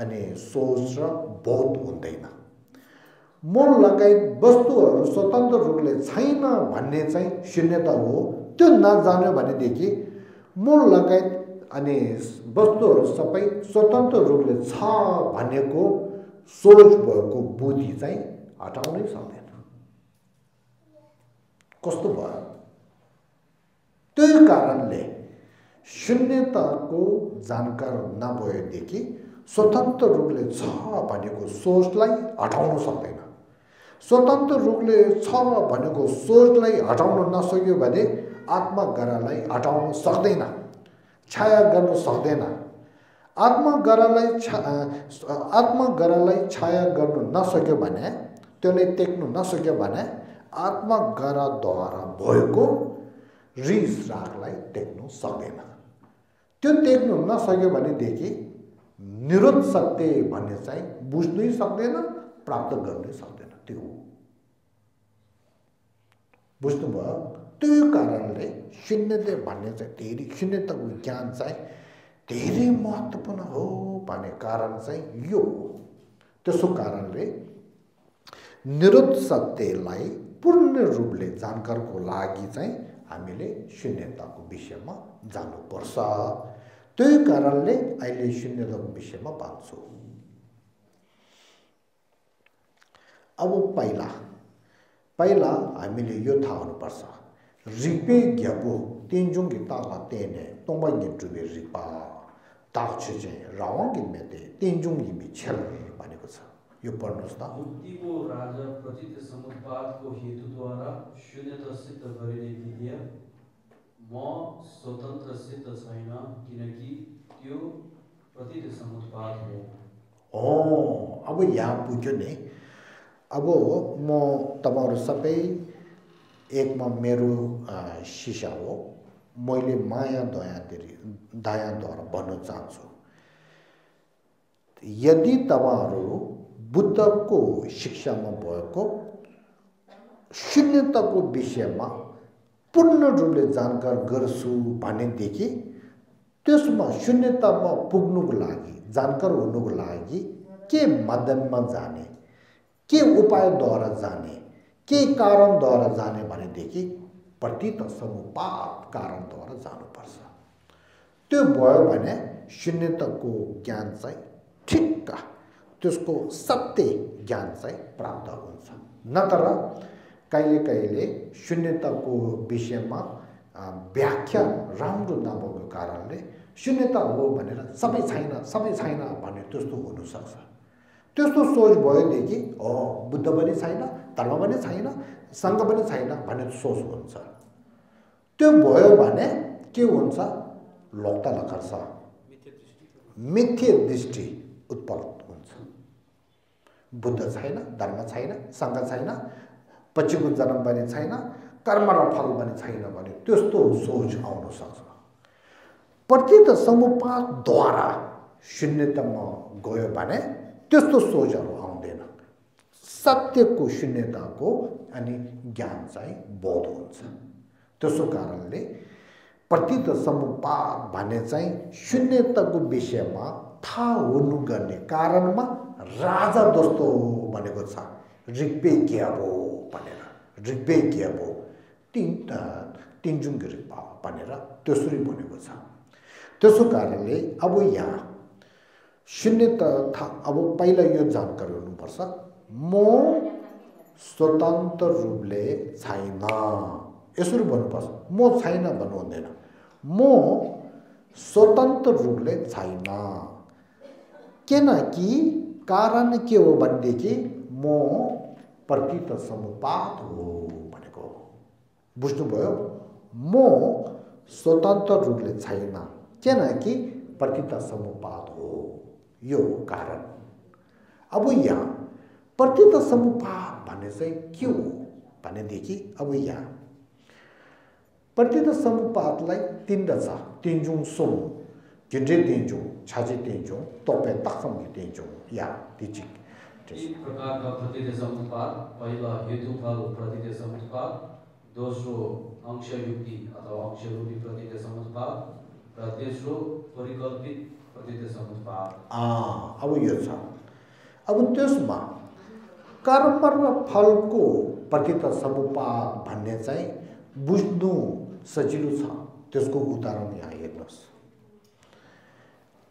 अनि सोच र बोध हुँदैन। म लगायत वस्तुहरू स्वतन्त्र रूपले छैन भन्ने चाहिँ शून्यता हो। त्यो नजान्यो भनेदेखि म लगायत अनि वस्तुहरू सबै स्वतन्त्र रूपले छ भनेको सोच भएको बुद्धि चाहिँ हटाउनै सक्दैन। कस्तो भयो? त्यही कारणले शून्यताको जानकार नभएदेखि स्वतन्त्र रूपले छ भनेको सोचलाई हटाउन सक्दैन। स्वतन्त्र रूपले छ भनेको सोचलाई हटाउन नसक्यो भने आत्मगरालाई हटाउन सक्दैन, छाया गर्न सक्दैन। आत्मगरालाई छाया गर्न नसक्यो भने, त्यसले टेक्नु नसक्यो भने आत्मगराद्वारा भएको रिस रागलाई टेक्नु सक्दैन। त्यो टेक्नु नसक्यो भनेदेखि निरोध सत्य भन्ने चाहिँ बुझ्नै सक्दैन, प्राप्त गर्नै सक्दैन। त्यो हो। बुझ्नुभयो? त्यो कारणले शून्यता भन्ने चाहिँ धेरै, शून्यताको ज्ञान चाहिँ धेरै महत्त्वपूर्ण हो भन्ने कारण चाहिँ यो हो। त्यसो कारणले निरोध सत्यलाई पूर्ण रूपले जानकारको लागि चाहिँ हामीले शून्यताको विषयमा जानुपर्छ। त्यही कारणले अहिले शून्यताको विषयमा बाँच्छौँ। अब पहिला हामीले यो थाहा हुनुपर्छ, रिपे ग्याबो तेन्जुङकी ताला तेने तोङ्बाङ्गे जुबे रिपा ताक्छु चाहिँ रावङ्गी मेते तेन्जुङगी मिछेल भनेको छ। यो पढ्नुहोस् त। मुक्तिको राजा प्रतीत समुत्पादको हेतुद्वारा शून्यता सिद्ध गरिने विद्या म स्वतन्त्र सिद्ध छैन, किनकि त्यो प्रतीत समुत्पाद हो। अब यहाँ पुग्यो नि। अब म तपाईहरु सबै एकमा मेरो शिष्य हो। मैले माया दयाद्वारा भन्न चाहन्छु, यदि तपाईहरु बुद्धको शिक्षामा भएको शून्यताको विषयमा पूर्ण रूपले जानकार गर्छु भनेदेखि त्यसमा शून्यतामा पुग्नुको लागि, जानकार हुनुको लागि के माध्यममा जाने, के उपायद्वारा जाने, के कारणद्वारा जाने भनेदेखि प्रतीत समुपाद कारणद्वारा जानुपर्छ। त्यो भयो भने शून्यताको ज्ञान चाहिँ ठिक्क त्यसको सत्य ज्ञान चाहिँ प्राप्त हुन्छ। नतर कहिले शून्यताको विषयमा व्याख्या राम्रो नभएको कारणले शून्यता हो भनेर सबै छैन भन्ने त्यस्तो हुनसक्छ। त्यस्तो सोच भएदेखि बुद्ध पनि छैन, धर्म पनि छैन, सङ्घ पनि छैन भन्ने सोच हुन्छ। त्यो भयो भने के हुन्छ? लोकता लखर्छ, मिथ्या दृष्टि उत्पन्न हुन्छ। बुद्ध छैन, धर्म छैन, सङ्घ छैन, पछिको जन्म पनि छैन, कर्म र फल पनि छैन भने त्यस्तो सोच आउन सक्छ। प्रतीत समुपादद्वारा शून्यतामा गयो भने त्यस्तो सोचहरू आउँदैन। सत्यको शून्यताको अनि ज्ञान चाहिँ बोध हुन्छ। त्यसो कारणले प्रतीत समुपाद भन्ने चाहिँ शून्यताको विषयमा थाहा हुनु गर्ने कारणमा राजा जस्तो भनेको छ। ऋग्वे ग्याबो भनेर, ऋग्वे ग्याबो तिनजुङ रिपा भनेर त्यसरी भनेको छ। त्यसो कारणले अब यहाँ शून्यता अब पहिला यो जानकारी हुनुपर्छ, म स्वतन्त्र रूपले छैन, यसरी भन्नुपर्छ। म छैन भन्नु हुँदैन, म स्वतन्त्र रूपले छैन। किनकि कारण के हो भनेदेखि म प्रतीत समुपाद हो भनेको। बुझ्नुभयो? म स्वतन्त्र रूपले छैन किनकि प्रतीत समुपाद हो, यो कारण। अब यहाँ प्रतीत समुपाद भन्ने चाहिँ के हो भनेदेखि अब यहाँ प्रतीत समुपादलाई तीनवटा छ। तिनजुङ Som ginje tenjo chaji tenjo tope taksam ki tenjo या teaching इस प्रकार का प्रतिदेश समुत्पाद पहला हेतुफल प्रतिदेश समुत्पाद दोस्रो अंश युक्ति अथवा अंश रूपी प्रतिदेश समुत्पाद र तेस्रो परिकल्पित प्रतिदेश समुत्पाद अब यो छ अब त्यसमा कर्म र फलको प्रतिदेश समुत्पाद भन्ने चाहिँ बुझ्नु सजिलो छ त्यसको उदाहरण यहाँ हेर्नुस्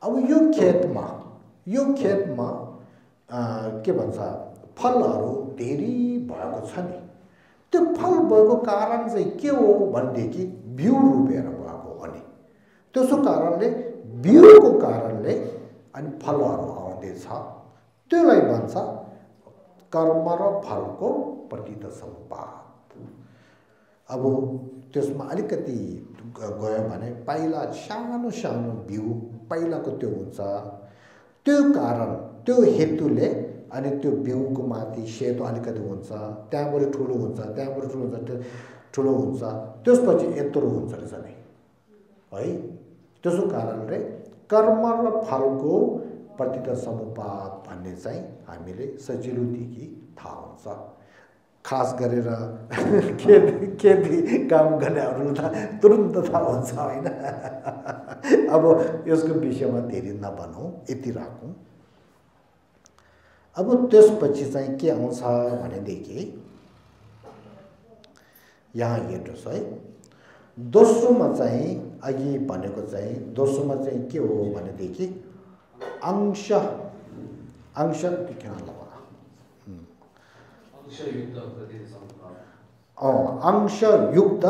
अब यो खेतमा के भन्छ फलहरू धेरै भएको छ नि त्यो फल भएको कारण चाहिँ के हो भनेदेखि बिउ रोपेर भएको हो नि त्यसो कारणले बिउको कारणले अनि फलहरू आउँदैछ त्यसलाई भन्छ कर्म र फलको प्रतिदेश समुत्पाद अब त्यसमा अलिकति गयो भने पहिला सानो सानो बिउ पहिलाको त्यो हुन्छ त्यो कारण त्यो हेतुले अनि त्यो बिउको माथि सेतो अलिकति हुन्छ त्यहाँबाट ठुलो हुन्छ ठुलो हुन्छ त्यसपछि यत्रो हुन्छ रहेछ नि है त्यसो कारणले कर्म र फलको प्रतिदेश समुत्पाद भन्ने चाहिँ हामीले सजिलोदेखि थाहा हुन्छ खास गरेर खेती काम गर्नेहरूलाई त तुरुन्त थाहा हुन्छ हैन अब यसको विषयमा धेरै नभनौँ यति राखौँ अब त्यसपछि चाहिँ के आउँछ भनेदेखि यहाँ हेर्नुहोस् है दोस्रोमा चाहिँ अघि भनेको चाहिँ दोस्रोमा चाहिँ के हो भनेदेखि अंश के अंशयुक्त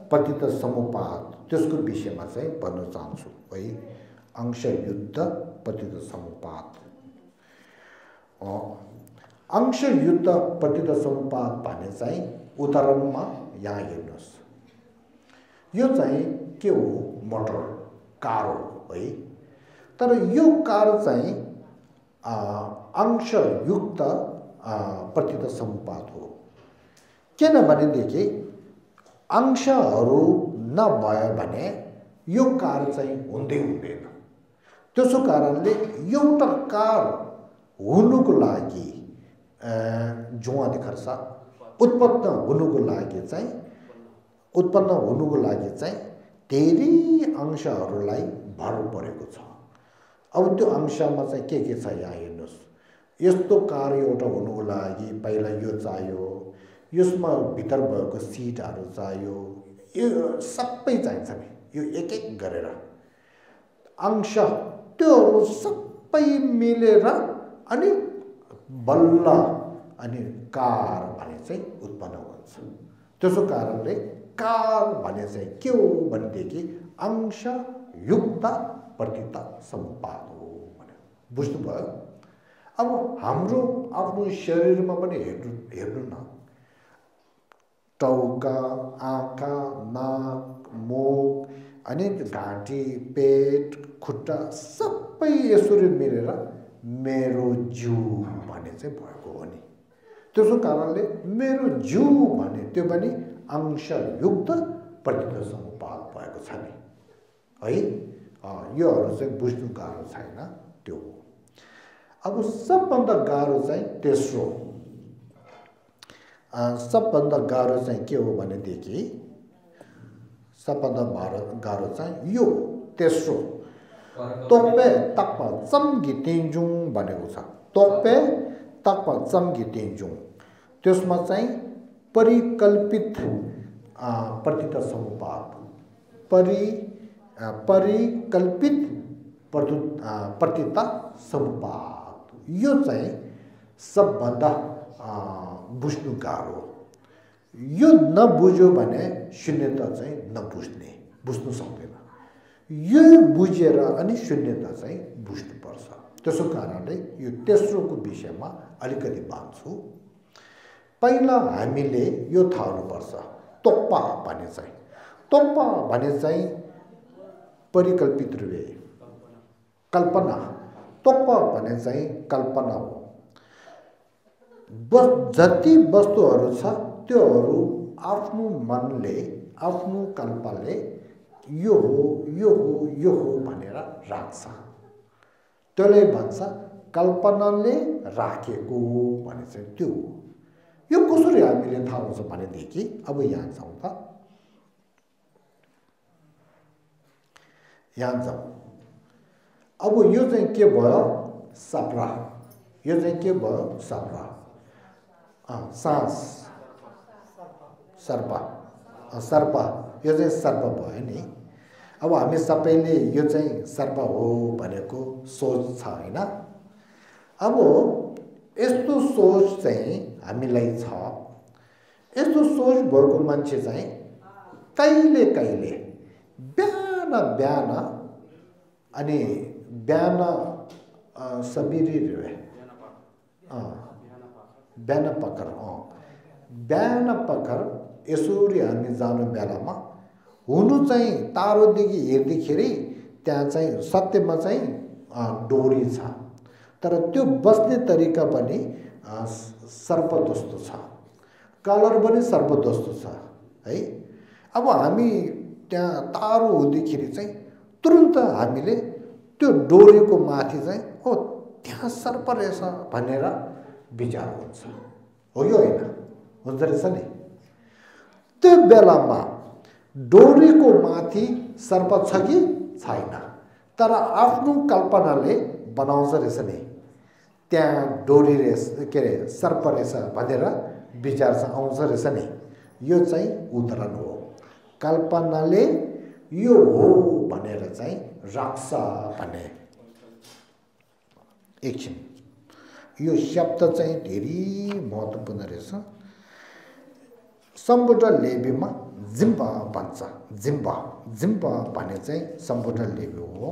प्रतिदेश समुत्पाद त्यसको विषयमा चाहिँ भन्न चाहन्छु है अंशयुक्त प्रतिदेश समुत्पाद अंशयुक्त प्रतिदेश समुत्पाद भन्ने चाहिँ उदाहरणमा यहाँ हेर्नुहोस् यो चाहिँ के हो मोटर कार हो है तर यो कार चाहिँ अंशयुक्त प्रतिदेश समुत्पाद हो किनभनेदेखि अंशहरू नभयो भने यो कार चाहिँ हुँदैन त्यसो कारणले एउटा कार हुनुको लागि जुवादी खर्च उत्पन्न हुनुको लागि चाहिँ धेरै अंशहरूलाई भर परेको छ अब त्यो अंशमा चाहिँ के छ यहाँ हेर्नुहोस् यस्तो कार एउटा हुनुको लागि पहिला यो चाहियो यसमा भित्र भएको सिटहरू चाहियो यो सबै चाहिन्छ नि यो एक एक गरेर अंश त्योहरू सबै मिलेर अनि बल्ल अनि कार भने चाहिँ उत्पन्न हुन्छ त्यसो कारणले कार भने चाहिँ के हो भनेदेखि अंशयुक्त प्रतिदेश समुत्पाद हो भने बुझ्नुभयो अब हाम्रो आफ्नो शरीरमा पनि हेर्नु न टाउका आँखा नाक मुख अनि घाँटी पेट खुट्टा सबै यसरी मिलेर मेरो जिउ भन्ने चाहिँ भएको हो नि त्यसो कारणले मेरो जिउ भने त्यो पनि अंशयुक्त प्रतिदेश समुत्पाद भएको छ नि है योहरू चाहिँ बुझ्नु गाह्रो छैन त्यो हो अब सबभन्दा गाह्रो चाहिँ तेस्रो सबभन्दा गाह्रो चाहिँ के हो भनेदेखि सबभन्दा गाह्रो चाहिँ यो तेस्रो तोपे तक्पा चम्गी तेन्जुङ भनेको छ तोपे तक्पा चम्गी तेन्जुङ त्यसमा चाहिँ परिकल्पित प्रतिदेश समुत्पाद परिकल्पित प्रतिदेश समुत्पाद यो चाहिँ सबभन्दा बुझ्नु गाह्रो यो नबुझ्यो भने शून्यता चाहिँ बुझ्नु सक्दैन यो बुझेर अनि शून्यता चाहिँ बुझ्नुपर्छ त्यसो कारणले यो तेस्रोको विषयमा अलिकति बाँध्छु पहिला हामीले यो थाहा हुनुपर्छ तोप्पा भने चाहिँ परिकल्पित रूपले कल्पना तोप्पा भने चाहिँ कल्पना हो जति वस्तुहरू छ त्योहरू आफ्नो मनले आफ्नो कल्पनाले यो हो भनेर राख्छ। त्यसले भन्छ कल्पनाले राखेको भने चाहिँ त्यो हो। यो कसरी हामीले थाहा हुन्छ भनेदेखि अब यहाँ जाउँ त। यहाँ जाउँ। अब यो चाहिँ के भयो? सप्रा। यो चाहिँ के भयो? सप्रा। सास सर्प। सर्प यो चाहिँ सर्प भयो नि। अब हामी सबैले यो चाहिँ सर्प हो भनेको सोच छ हैन? अब यस्तो सोच चाहिँ हामीलाई छ। यस्तो सोच भएको मान्छे चाहिँ कहिले कहिले बिहान अनि बिहान सबेरै बिहान पखर यसरी हामी जानु बेलामा हुनु चाहिँ टाढोदेखि हेर्दाखेरि त्यहाँ चाहिँ सत्यमा चाहिँ डोरी छ, तर त्यो बस्ने तरिका पनि सर्प जस्तो छ, कलर पनि सर्प जस्तो छ है। अब हामी त्यहाँ टाढो हुँदाखेरि चाहिँ तुरुन्त हामीले त्यो डोरीको माथि चाहिँ ओ त्यहाँ सर्प रहेछ भनेर विचार हुन्छ। हो कि होइन? हुन्छ रहेछ नि। त्यो बेलामा डोरीको माथि सर्प छ कि छैन, तर आफ्नो कल्पनाले बनाउँछ रहेछ नि त्यहाँ डोरी रहेछ, के अरे सर्प रहेछ भनेर विचार चाहिँ आउँछ रहेछ नि। यो चाहिँ उदाहरण हो। कल्पनाले यो हो भनेर चाहिँ राख्छ भने। एकछिन, यो शब्द चाहिँ धेरै महत्त्वपूर्ण रहेछ। सम्बोध लेबीमा जिम्बा भन्छ। जिम्बा भने चाहिँ सम्बोध लेबी हो।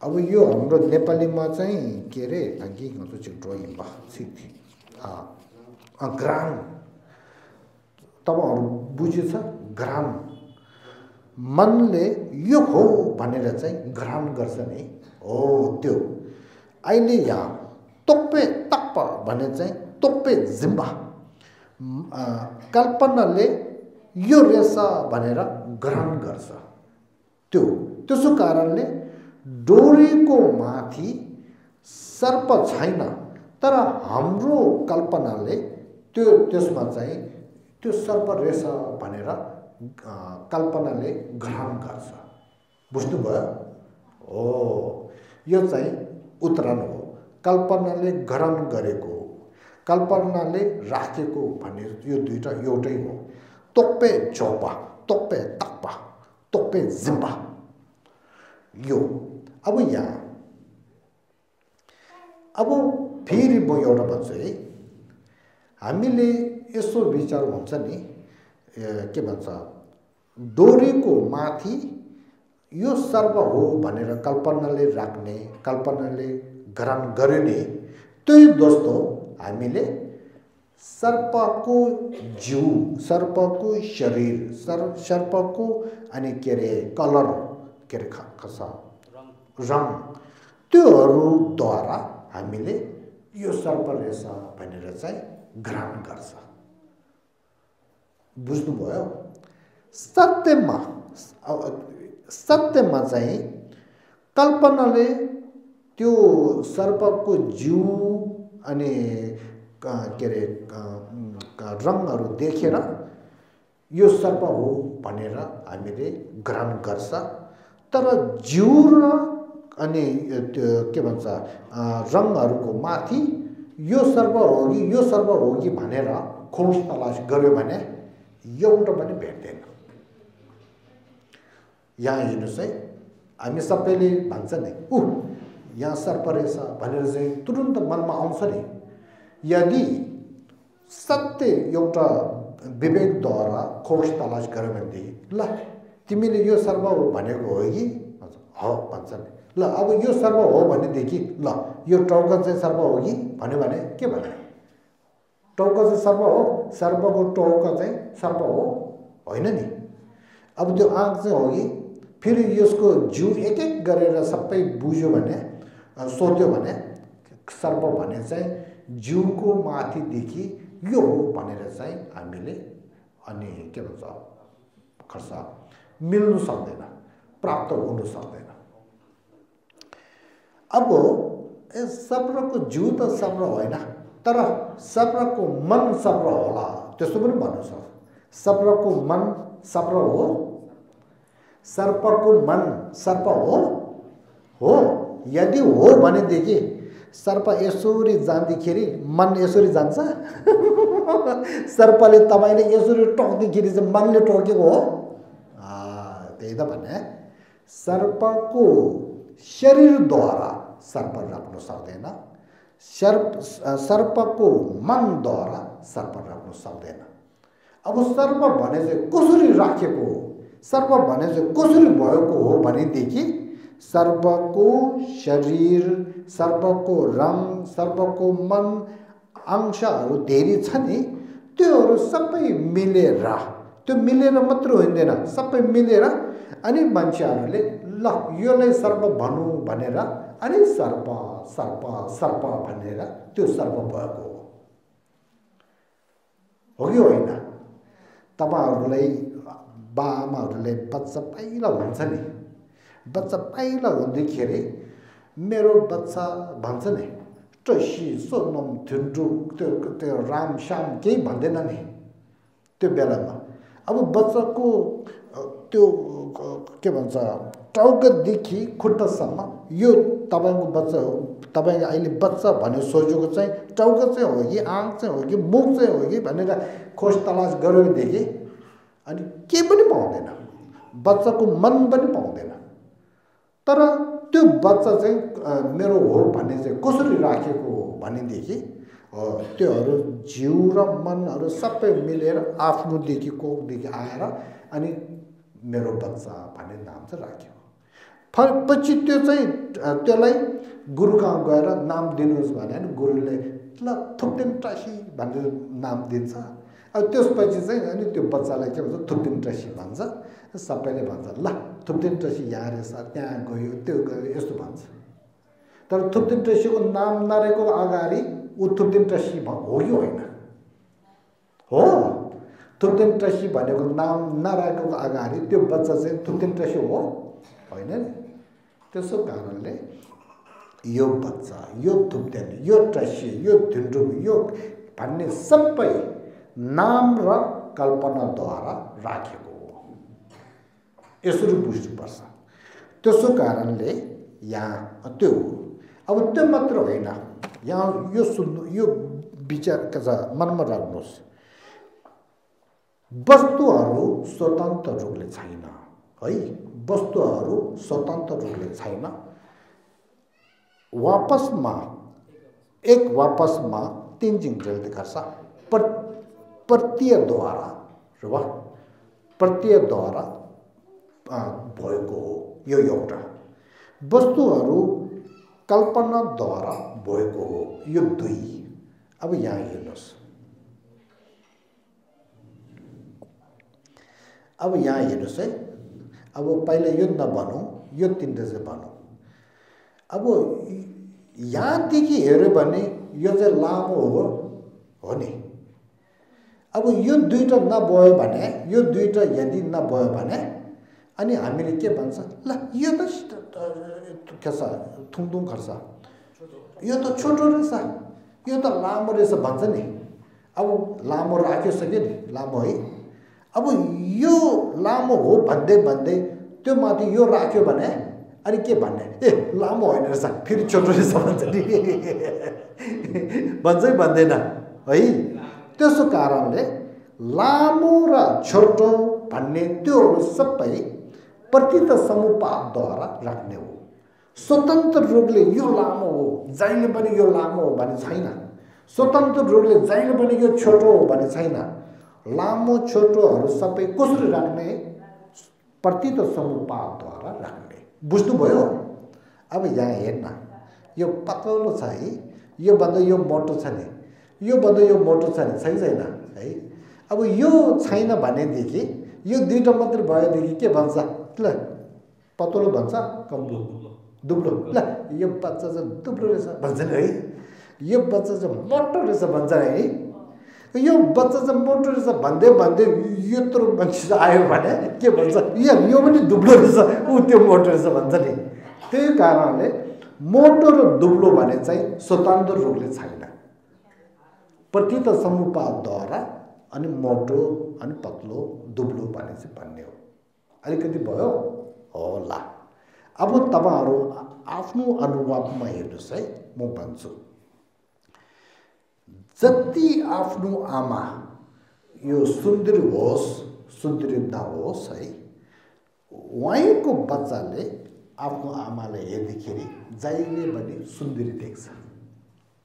अब यो हाम्रो नेपालीमा चाहिँ के अरे के भन्छ ड्रइङमा सिक्थि ग्राम। तपाईँहरू बुझेछ? ग्राम मनले यो हो भनेर चाहिँ ग्रहण गर्छ नि, हो त्यो। अहिले यहाँ तोप्पे तप्प भने चाहिँ तोप्पे जिम्बा, कल्पनाले यो रहेछ भनेर ग्रहण गर्छ त्यो। त्यसो कारणले डोरीको माथि सर्प छैन, तर हाम्रो कल्पनाले त्यसमा चाहिँ त्यो सर्प रहेछ भनेर कल्पनाले ग्रहण गर्छ। बुझ्नुभयो? हो, यो चाहिँ उदाहरण हो। कल्पनाले ग्रहण गरेको, कल्पनाले राखेको भन्ने यो दुईटा एउटै हो। तोप्पे झोपा, तोप्पे तप्पा, तोप्पे जिम्बा यो। अब यहाँ अब फेरि म एउटा भन्छु है, हामीले यसो विचार हुन्छ नि, के भन्छ, डोरीको माथि यो सर्प हो भनेर कल्पनाले राख्ने, कल्पनाले ग्रहण गर्ने, त्यही जस्तो हामीले सर्पको जिउ, सर्पको शरीर, सर्पको अनि के अरे कलर, के अरे रङ, त्योहरूद्वारा हामीले यो सर्प रहेछ भनेर चाहिँ ग्रहण गर्छ। बुझ्नुभयो? सत्यमा चाहिँ कल्पनाले त्यो सर्पको जिउ अनि के अरे रङहरू देखेर यो सर्प हो भनेर हामीले ग्रहण गर्छ। तर जिउ र अनि त्यो के भन्छ रङहरूको माथि यो सर्प हो कि यो सर्प हो कि भनेर खोज तलास गर्यो भने एउटा पनि भेट्दैन। यहाँ हेर्नुहोस् है, हामी सबैले भन्छ नि यहाँ सर्प रहेछ भनेर चाहिँ तुरुन्त मनमा आउँछ नि। यदि सत्य एउटा विवेकद्वारा खोज तलास गर्यो भनेदेखि ल तिमीले यो सर्प हो भनेको हो कि हो भन्छ नि। ल अब यो सर्प हो भनेदेखि ल यो टाउका चाहिँ सर्प हो कि भन्यो भने के भन्ने? टाउका चाहिँ सर्प हो, सर्पको टाउका चाहिँ सर्प हो, होइन नि। अब त्यो आँख चाहिँ हो कि, फेरि यसको जिउ एक एक गरेर सबै बुझ्यो भने, सोध्यो भने सर्प भने चाहिँ जिउको माथिदेखि यो हो भनेर चाहिँ हामीले अनि के भन्छ खर्च मिल्नु सक्दैन, प्राप्त हुनु सक्दैन। अब सर्पको जिउ त सर्प होइन, तर सर्पको मन सर्प होला त्यस्तो पनि भन्नु सक्छ। सर्पको मन सर्प हो, सर्पको मन सर्प हो। यदि हो भनेदेखि सर्प यसरी जाँदाखेरि मन यसरी जान्छ? सर्पले तपाईँले यसरी टोक्दाखेरि चाहिँ मनले टोकेको हो? त्यही त भने सर्पको शरीरद्वारा सर्प राख्नु सक्दैन, सर्पको मनद्वारा सर्प राख्नु सक्दैन। अब सर्प भने चाहिँ कसरी राखेको हो, सर्प भने चाहिँ कसरी भएको हो भनेदेखि सर्पको शरीर, सर्पको रङ, सर्पको मन अंशहरू धेरै छ नि, त्योहरू सबै मिलेर, त्यो मिलेर मात्र हुँदैन, सबै मिलेर अनि मान्छेहरूले ल योलाई सर्प भनौँ भनेर अनि सर्प सर्प सर्प भनेर त्यो सर्प भएको हो कि होइन? तपाईहरूलाई बाआमाहरूले बच्चा पहिला हुन्छ नि, बच्चा पहिला हुँदाखेरि मेरो बच्चा भन्छ नि टसी सोनम थिन्डु, त्यो राम श्याम केही भन्दैन नि त्यो बेलामा। अब बच्चाको त्यो के भन्छ टाउकोदेखि खुट्टासम्म यो तपाईँको बच्चा हो, तपाईँको अहिले बच्चा भने सोचेको चाहिँ टाउको चाहिँ हो कि आँख चाहिँ हो कि मुख चाहिँ हो कि भनेर खोज तलास गरेदेखि अनि के पनि पाउँदैन, बच्चाको मन पनि पाउँदैन। तर त्यो बच्चा चाहिँ मेरो हो भन्ने चाहिँ कसरी राखेको हो भनेदेखि त्योहरू जिउ र मनहरू सबै मिलेर आफ्नोदेखि कोखदेखि आएर अनि मेरो बच्चा भन्ने नाम चाहिँ राख्यो। पछि त्यो चाहिँ त्यसलाई गुरु कहाँ गएर नाम दिनुहोस् भने गुरुले ल थुप्टिन टसी भनेर नाम दिन्छ। अब त्यसपछि चाहिँ अनि त्यो बच्चालाई के भन्छ थुप्टिन टसी भन्छ, सबैले भन्छ ल थुप्टिन टसी यहाँ रहेछ त्यहाँ गयो त्यो गयो यस्तो भन्छ। तर थुप्टिन टसीको नाम नरहेको अगाडि ऊ थुप्टिन टसी हो कि होइन? हो। थुप्टिन टसी भनेको नाम नरहेको अगाडि त्यो बच्चा चाहिँ थुप्टिन टसी हो होइन नि? त्यसो कारणले यो बच्चा, यो थुप्टेन, यो टसी, यो धिन्डुम, यो भन्ने सबै नाम र कल्पनाद्वारा राखेको हो, यसरी बुझ्नुपर्छ। त्यसो कारणले यहाँ त्यो हो। अब त्यो मात्र होइन, यहाँ यो सुन्नु, यो विचार के छ मनमा राख्नुहोस्, वस्तुहरू स्वतन्त्र रूपले छैन है, वस्तुहरू स्वतन्त्र रूपले छैन। वापसमा तीन जिंगल दिखासा प्रत्ययद्वारा र प्रत्ययद्वारा भएको हो यो एउटा, वस्तुहरू कल्पनाद्वारा भएको हो यो दुई। अब यहाँ हेर्नुहोस्, अब यहाँ हेर्नुहोस् है, अब पहिला यो नभनौँ, यो तिनवटा चाहिँ भनौँ। अब यहाँदेखि हेऱ्यो भने यो चाहिँ लामो हो नि। अब यो दुईटा नभयो भने, यो दुईटा यदि नभयो भने अनि हामीले के भन्छ, ल यो त के छ थुङथुङ खर्छ, यो त छोटो रहेछ, यो त लामो रहेछ भन्छ नि। अब लामो राखिसक्यो नि, लामो है। अब यो लामो हो भन्दै भन्दै त्यो माथि यो राख्यो भने अनि के भन्ने, ए लामो होइन रहेछ फेरि छोटो रहेछ भन्छ नि भन्छै भन्दैन है। त्यसो कारणले लामो र छोटो भन्ने त्योहरू सबै प्रतीत समुपातद्वारा राख्ने हो। स्वतन्त्र रूपले यो लामो हो, जहिले पनि यो लामो हो भन्ने छैन। स्वतन्त्र रूपले जहिले पनि यो छोटो हो भन्ने छैन। लामो छोटोहरू सबै कसरी राख्ने, प्रतीत समुपातद्वारा राख्ने। बुझ्नुभयो? अब यहाँ हेर्न, यो पतलो छ है, यो भन्दा यो मोटो छ नि, यो भन्दा यो मोटो छ नि, छैन है। अब यो छैन भनेदेखि यो दुईटा मात्र भएदेखि के भन्छ, ल पतलो भन्छ कम्बु दुब्लो, ल यो बच्चा चाहिँ दुब्लो रहेछ भन्छ नि है, यो बच्चा चाहिँ मोटो रहेछ भन्छ है। यो बच्चा चाहिँ मोटो रहेछ भन्दै भन्दै यत्रो मान्छे आयो भने के भन्छ यो पनि दुब्लो रहेछ ऊ त्यो मोटो रहेछ भन्छ नि। त्यही कारणले मोटो र दुब्लो भने चाहिँ स्वतन्त्र रूपले छैन। प्रतीत समुपातद्वारा अनि मोटो अनि पतलो दुब्लो भने चाहिँ भन्ने हो। अलिकति भयो होला। अब तपाईहरु आफ्नो अनुभवमा हेर्नुस् है, म भन्छु जति आफ्नो आमा यो सुन्दरी होस् सुन्दरी नहोस् है, उहाँको बच्चाले आफ्नो आमालाई हेर्दाखेरि जहिले पनि सुन्दरी देख्छ,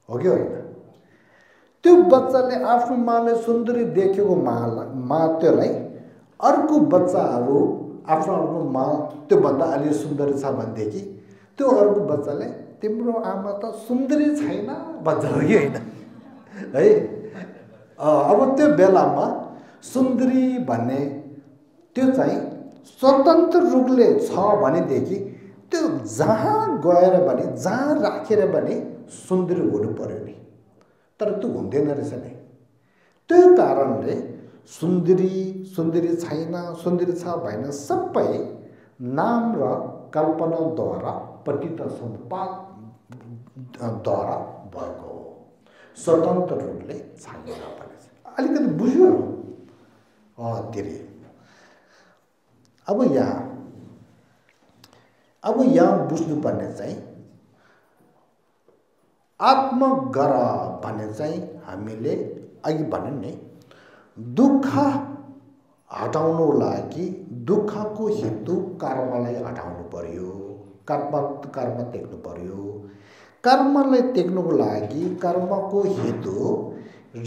हो कि होइन? त्यो बच्चाले आफ्नो माले सुन्दरी देखेको मात्रै अर्को बच्चाहरू आफ्नो आफ्नो मा त्यो भन्दा अलि सुन्दरी छ भनेदेखि त्यो अर्को बच्चाले तिम्रो आमा त सुन्दरी छैन भन्छ, हो कि होइन है? अब त्यो बेलामा सुन्दरी भन्ने त्यो चाहिँ स्वतन्त्र रूपले छ भनेदेखि त्यो जहाँ गएर भने जहाँ राखेर भने सुन्दरी हुनु पर्यो नि, तर त्यो हुँदैन रहेछ नि। त्यो कारणले सुन्दरी सुन्दरी छैन सुन्दरी छ भएन सबै नाम र कल्पनाद्वारा प्रतीत समुपातद्वारा भएको हो, स्वतन्त्र रूपले छैन भने। अलिकति बुझ्यो धेरै। अब यहाँ बुझ्नुपर्ने चाहिँ आत्मगर भन्ने चाहिँ हामीले अघि भन्यो नि, दुःख हटाउनु लागि दुःखको हेतु कर्मलाई हटाउनु पर्यो, कर्म त्याग्नु पर्यो। कर्मलाई त्याग्नुको लागि कर्मको हेतु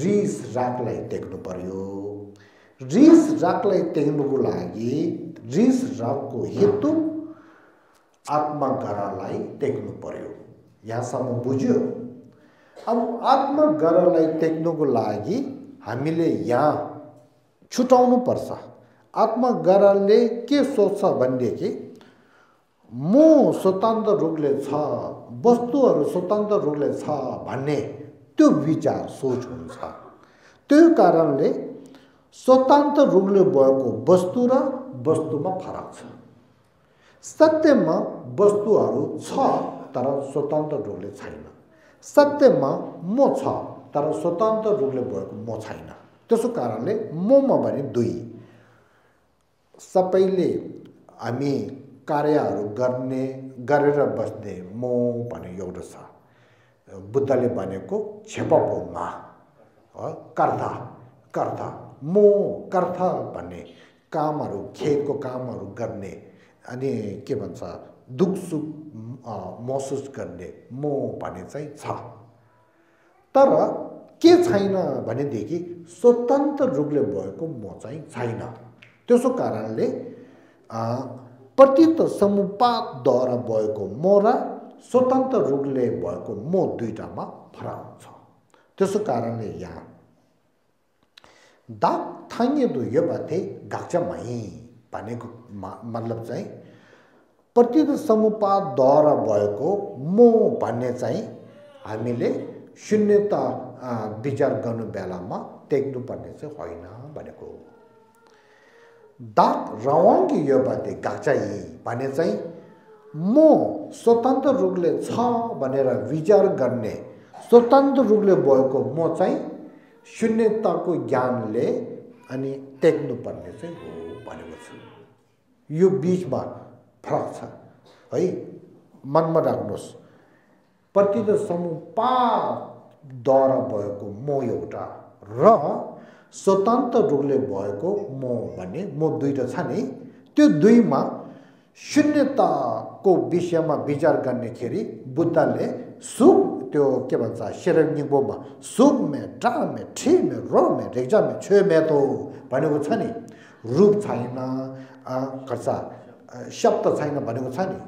रिस रागलाई त्याग्नु पर्यो। रिस रागलाई त्याग्नुको लागि रिस रागको हेतु आत्मगरलाई त्याग्नु पर्यो। यहाँसम्म बुझ्यो? अब आत्मगरलाई त्याग्नुको लागि हामीले यहाँ छुटाउनु पर्छ। आत्मगरले के सोच्छ भनेदेखि म स्वतन्त्र रूपले छ, वस्तुहरू स्वतन्त्र रूपले छ भन्ने त्यो विचार सोच हुन्छ। त्यो कारणले स्वतन्त्र रूपले भएको वस्तु र वस्तुमा फरक छ। सत्यमा वस्तुहरू छ तर स्वतन्त्र रूपले छैन। सत्यमा म छ तर स्वतन्त्र रूपले भएको म छैन। त्यसो कारणले ममा भने दुई, सबैले हामी कार्यहरू गरेर बस्ने म भने एउटा छ। बुद्धले भनेको छेपपोमा कर्ता म कर्ता भन्ने कामहरू खेतको कामहरू गर्ने अनि के भन्छ दुख सुख महसुस गर्ने म भने चाहिँ छ। तर के छैन भनेदेखि स्वतन्त्र रूपले भएको म चाहिँ छैन। त्यसो कारणले प्रतीत समुपातद्वारा भएको म र स्वतन्त्र रूपले भएको म दुईटामा फरक छ। त्यसो कारणले यहाँ दाग थाङ्गेदो यो बाते गाक्चमै भनेको मतलब चाहिँ प्रतीत समुपातद्वारा भएको म भन्ने चाहिँ हामीले शून्यता विचार गर्नु बेलामा त्याग्नु पर्ने चाहिँ होइन भनेको। दाग रवाङ्गी यो बाते गाक्चै भने चाहिँ म स्वतन्त्र रूपले छ भनेर विचार गर्ने स्वतन्त्र रूपले भएको म चाहिँ शून्यताको ज्ञानले अनि त्याग्नु पर्ने चाहिँ हो भनेको छ। यो बीचमा फरक छ है, मनमा राख्नुहोस्। प्रतीत समुपातद्वारा भएको म एउटा र स्वतन्त्र रूपले भएको म भन्ने म दुईटा छ नि, त्यो दुईमा शून्यताको विषयमा विचार गर्नेखेरि बुद्धले सुख त्यो के भन्छ शेरनिङबोमा सुख में डा में ठी में रो में रेजा में छे में तो भनेको छ नि। रूप छैन खर्चा शब्द छैन भनेको छ नि।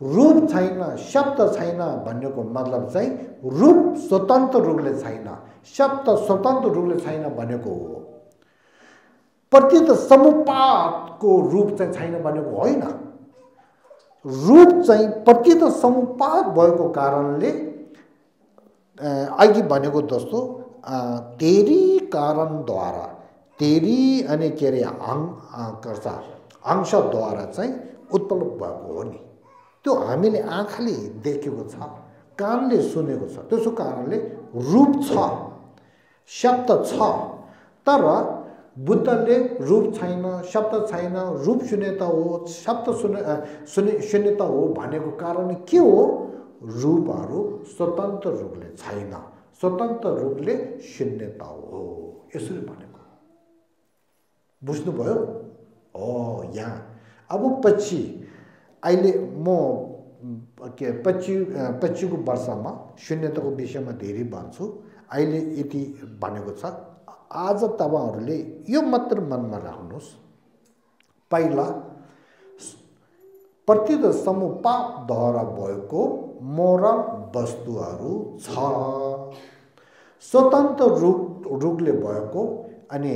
रूप छैन शब्द छैन भन्नेको मतलब चाहिँ रूप स्वतन्त्र रूपले छैन, शब्द स्वतन्त्र रूपले छैन भनेको हो। प्रतीत समुपातको रूप चाहिँ छैन भनेको होइन। रूप चाहिँ प्रतीत समुपात भएको कारणले अघि भनेको जस्तो धेरै कारणद्वारा तेरी अनि के अरे अंशद्वारा चाहिँ उत्पन्न भएको हो नि। त्यो हामीले आँखाले देखेको छ, कानले सुनेको छ, त्यसो कारणले रूप छ, शब्द छ। तर बुद्धले रूप छैन, शब्द छैन, रूप शून्यता हो, शब्द शून्यता हो भनेको कारण के हो? रूपहरू स्वतन्त्र रूपले छैन, स्वतन्त्र रूपले शून्यता हो, यसरी भनेको। बुझ्नुभयो? यहाँ अब पछि अहिले म के पछिको वर्षमा शून्यताको विषयमा धेरै भन्छु। अहिले यति भनेको छ। आज तपाईहरुले यो मात्र मनमा राख्नुहोस्, पहिला प्रतीत समुपापद्वारा भएको मोरल वस्तुहरू छ, स्वतन्त्र रूपले भएको अनि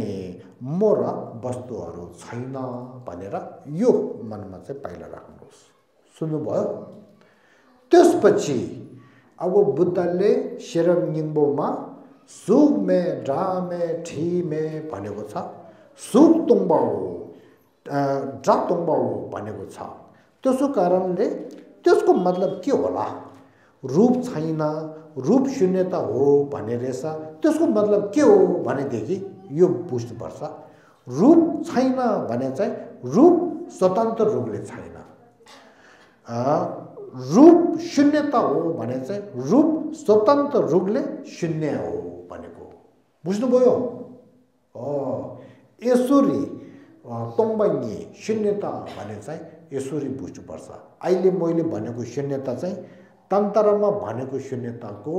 मोरल वस्तुहरू छैन भनेर यो मनमा चाहिँ पहिला राख्नुहोस्। सुन्नुभयो? त्यसपछि अब बुद्धले शेरम निङ्बोमा सुख में ड्रा में ठी में भनेको छ, सुख तुङ्बाउ ड्रा तुङ्बाउ भनेको छ। त्यसो कारणले त्यसको मतलब के होला? रूप छैन, रूप शून्यता हो भन्ने रहेछ। त्यसको मतलब के हो भनेदेखि यो बुझ्नुपर्छ। रूप छैन भने चाहिँ रूप स्वतन्त्र रूपले छैन, रूप शून्यता हो भने चाहिँ रूप स्वतन्त्र रूपले शून्य हो भनेको। बुझ्नुभयो? यसरी तोङ्बाङ्गी शून्यता भने चाहिँ यसरी बुझ्नुपर्छ। अहिले मैले भनेको शून्यता चाहिँ तन्त्रमा भनेको शून्यताको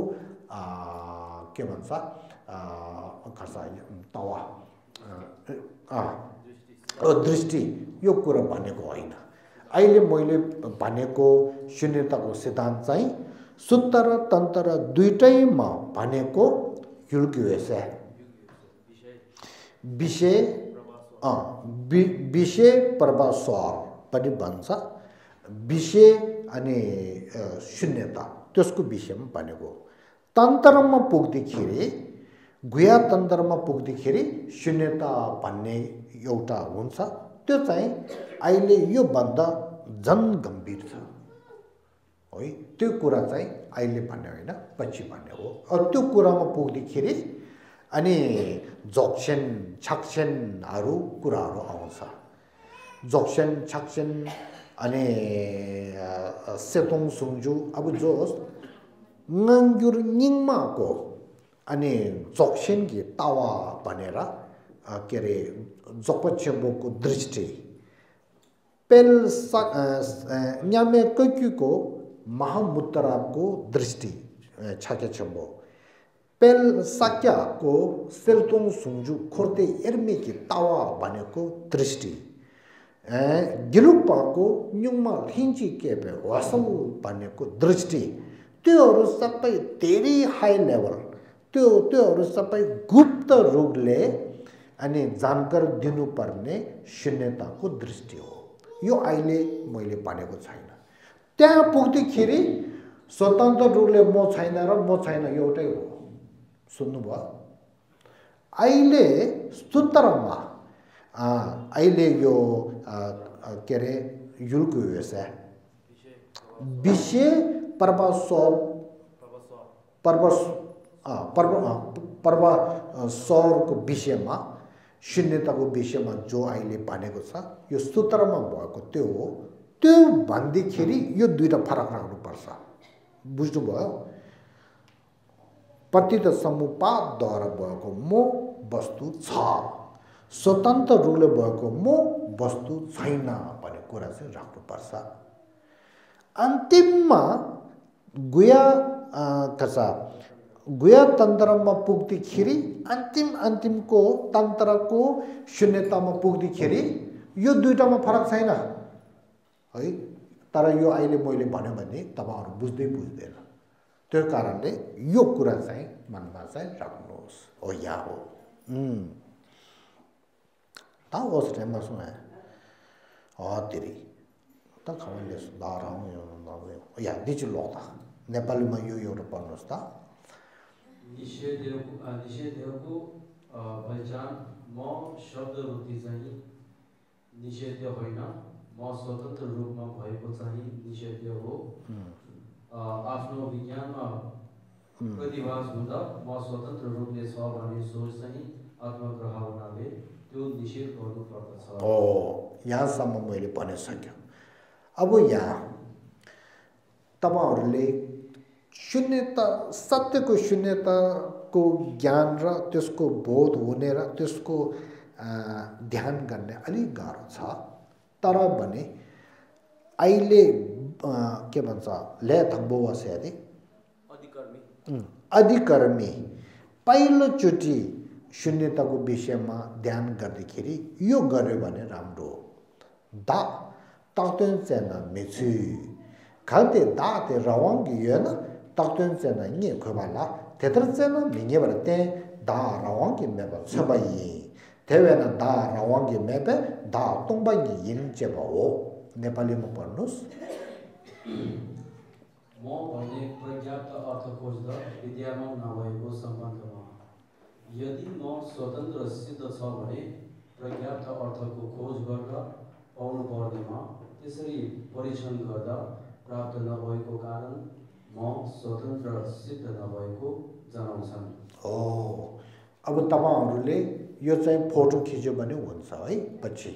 के भन्छ तवा दृष्टि, यो कुरा भनेको होइन। अहिले मैले भनेको शून्यताको सिद्धान्त चाहिँ शुद्ध र तन्त्र दुईटैमा भनेको युल्क्युएसे विषय प्रभास्वर पनि भन्छ। विषय अनि शून्यता त्यसको विषयमा भनेको। तन्त्रमा पुग्दाखेरि, गुह्य तन्त्रमा पुग्दाखेरि शून्यता भन्ने एउटा हुन्छ। त्यो चाहिँ अहिले यो भन्दा झन् गम्भीर छ है। त्यो कुरा चाहिँ अहिले भन्ने होइन, पछि भन्ने हो। त्यो कुरामा पुग्दाखेरि अनि जोक्सेन छक्सेनहरू कुराहरू आउँछ। जोक्सेन छक्सेन अनि सेतोङ सुङजु अब जो नङ्गुर निङमाको अनि जोक्सेन कि तावा भनेर के अरे जोपछेम्बोको दृष्टि, पेल न्यामे कैक्युको महामुद्राको दृष्टि छाकेछेम्बो, पेल साक्याको सेल्तोङ सुङजु खोर्ते एर्मेकी तावा भनेको दृष्टि, गिलुक्पाको न्युङमा हिन्ची केपे वासल भनेको दृष्टि, त्योहरू सबै धेरै हाई लेभल, त्योहरू सबै गुप्त रूपले अनि जानकारी दिनुपर्ने शून्यताको दृष्टि हो। यो अहिले मैले भनेको छैन। त्यहाँ पुग्दाखेरि स्वतन्त्र रूपले म छैन र म छैन एउटै हो। सुन्नुभयो? अहिले सूत्रमा अहिले यो के अरे युल्क्युएसे विषय पर्वसौरको विषयमा, शून्यताको विषयमा जो अहिले भनेको छ यो सूत्रमा भएको त्यो हो। त्यो भन्दाखेरि यो दुईटा फरक राख्नुपर्छ। बुझ्नुभयो? प्रतीत समुपापद्वारा भएको म वस्तु छ, स्वतन्त्र रूपले भएको म वस्तु छैन भन्ने कुरा चाहिँ राख्नुपर्छ। अन्तिममा गुह्य तन्त्रमा पुग्दाखेरि, अन्तिमको तन्त्रको शून्यतामा पुग्दाखेरि यो दुईटामा फरक छैन है। तर यो अहिले मैले भन्यो भने तपाईहरु बुझ्दैन। त्यो कारणले यो कुरा चाहिँ मनमा चाहिँ राख्नुहोस्। हो या हो। ताऊ ओस टाइममा सुने तेरी त खमले सुधार आउने या दिछु लोता नेपालीमा यो एउटा पढ्नुहोस् त। निषेधको पहिचान म शब्द वृत्ति चाहिँ निषेध्य होइन म स्वतन्त्र रूपमा भएको चाहिँ निषेध्य हो आफ्नो विज्ञानमा प्रतिभास हुँदा म स्वतन्त्र रूपले छ भन्ने सोच चाहिँ आत्मग्रह हुनाले त्यो निषेध गर्नुपर्दछ यहाँसम्म मैले भन्न सक्यो अब यहाँ तपाईहरुले शून्यता सत्यको शून्यताको ज्ञान र त्यसको बोध हुने र त्यसको ध्यान गर्ने अलि गाह्रो छ तर भने अहिले के भन्छ ले थम्बो वस्यादि अधिकर्मी पहिलो चोटी शून्यताको विषयमा ध्यान गर्दाखेरि यो गर्यो भने राम्रो दा ताक्तन सेना मेछु खालते दाते रवांगी येन ताक्तन सेना नि खोबाला तेत्र सेना मिगे बरते दा रवांगी मेबा छबाई तेवेना दा रवांगी मेबे दा तोंबाई yin चेबाओ नेपालीमा पढ्नुस् म भन्ने पर्याप्त अर्थ खोज्दा विद्यामान नभएको सम्बन्धमा यदि म स्वतन्त्र सिद्ध छ भने पर्याप्त अर्थको खोज गर्दा पाउनु पर्नेमा त्यसरी परीक्षण गर्दा प्राप्त नभएको कारण म स्वतन्त्र सिद्ध नभएको जनाउँछन् अब तपाईहरुले यो चाहिँ फोटो खिच्यो भने हुन्छ है पछि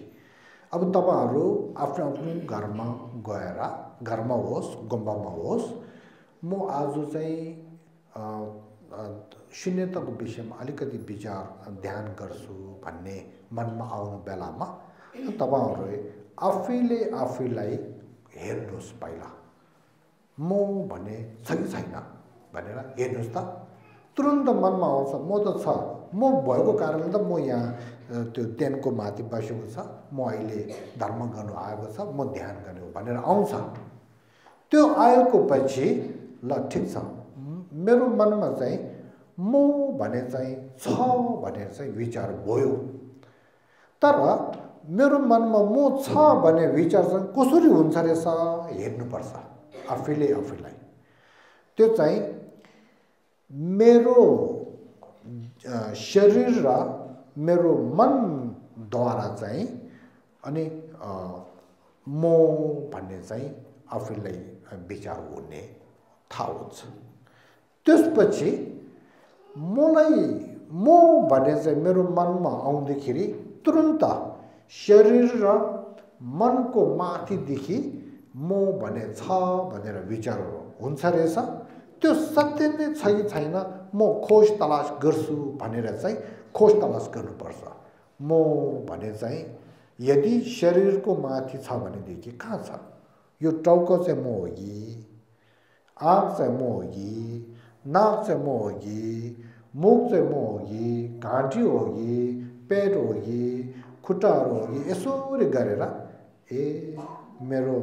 अब तपाईहरु आफ्नो आफ्नो घरमा गएर घरमा होस् गुम्बामा होस् म आज चाहिँ शून्यताको विषयमा अलिकति विचार ध्यान गर्छु भन्ने मनमा आउनु बेलामा तपाईहरुले आफैले आफैलाई हेर्नुस् पहिला म भन्ने छ कि छैन भनेर हेर्नुस् त तुरुन्त मनमा आउँछ म त छ म भएको कारणले त म यहाँ त्यो टेनको माथि बसेको छ म अहिले धर्म गर्नु आएको छ म ध्यान गर्ने हो भनेर आउँछ त्यो आएको पछि ल ठीक छ मेरो मनमा चाहिँ म भने चाहिँ छ भनेर चाहिँ विचार भयो तर मेरो मनमा म छ भन्ने विचार चाहिँ कसरी हुन्छ रहेछ हेर्नुपर्छ आफैले आफैलाई त्यो चाहिँ मेरो शरीर र मेरो मनद्वारा चाहिँ अनि म भन्ने चाहिँ आफैलाई विचार हुने थाहा हुन्छ त्यसपछि मलाई म भन्ने चाहिँ मेरो मनमा आउँदाखेरि तुरुन्त शरीर र मनको माथिदेखि म भने छ भनेर विचार हुन्छ रहेछ त्यो सत्य नै छ कि छैन म खोज तलास गर्छु भनेर चाहिँ खोज तलास गर्नुपर्छ म भने चाहिँ यदि शरीरको माथि छ भनेदेखि कहाँ छ यो टाउको चाहिँ म हो कि आँख चाहिँ म हो कि नाक चाहिँ म हो कि मुख चाहिँ म हो कि घाँटी हो कि पेट हो कि खुट्टाहरू हो कि यसरी गरेर मेरो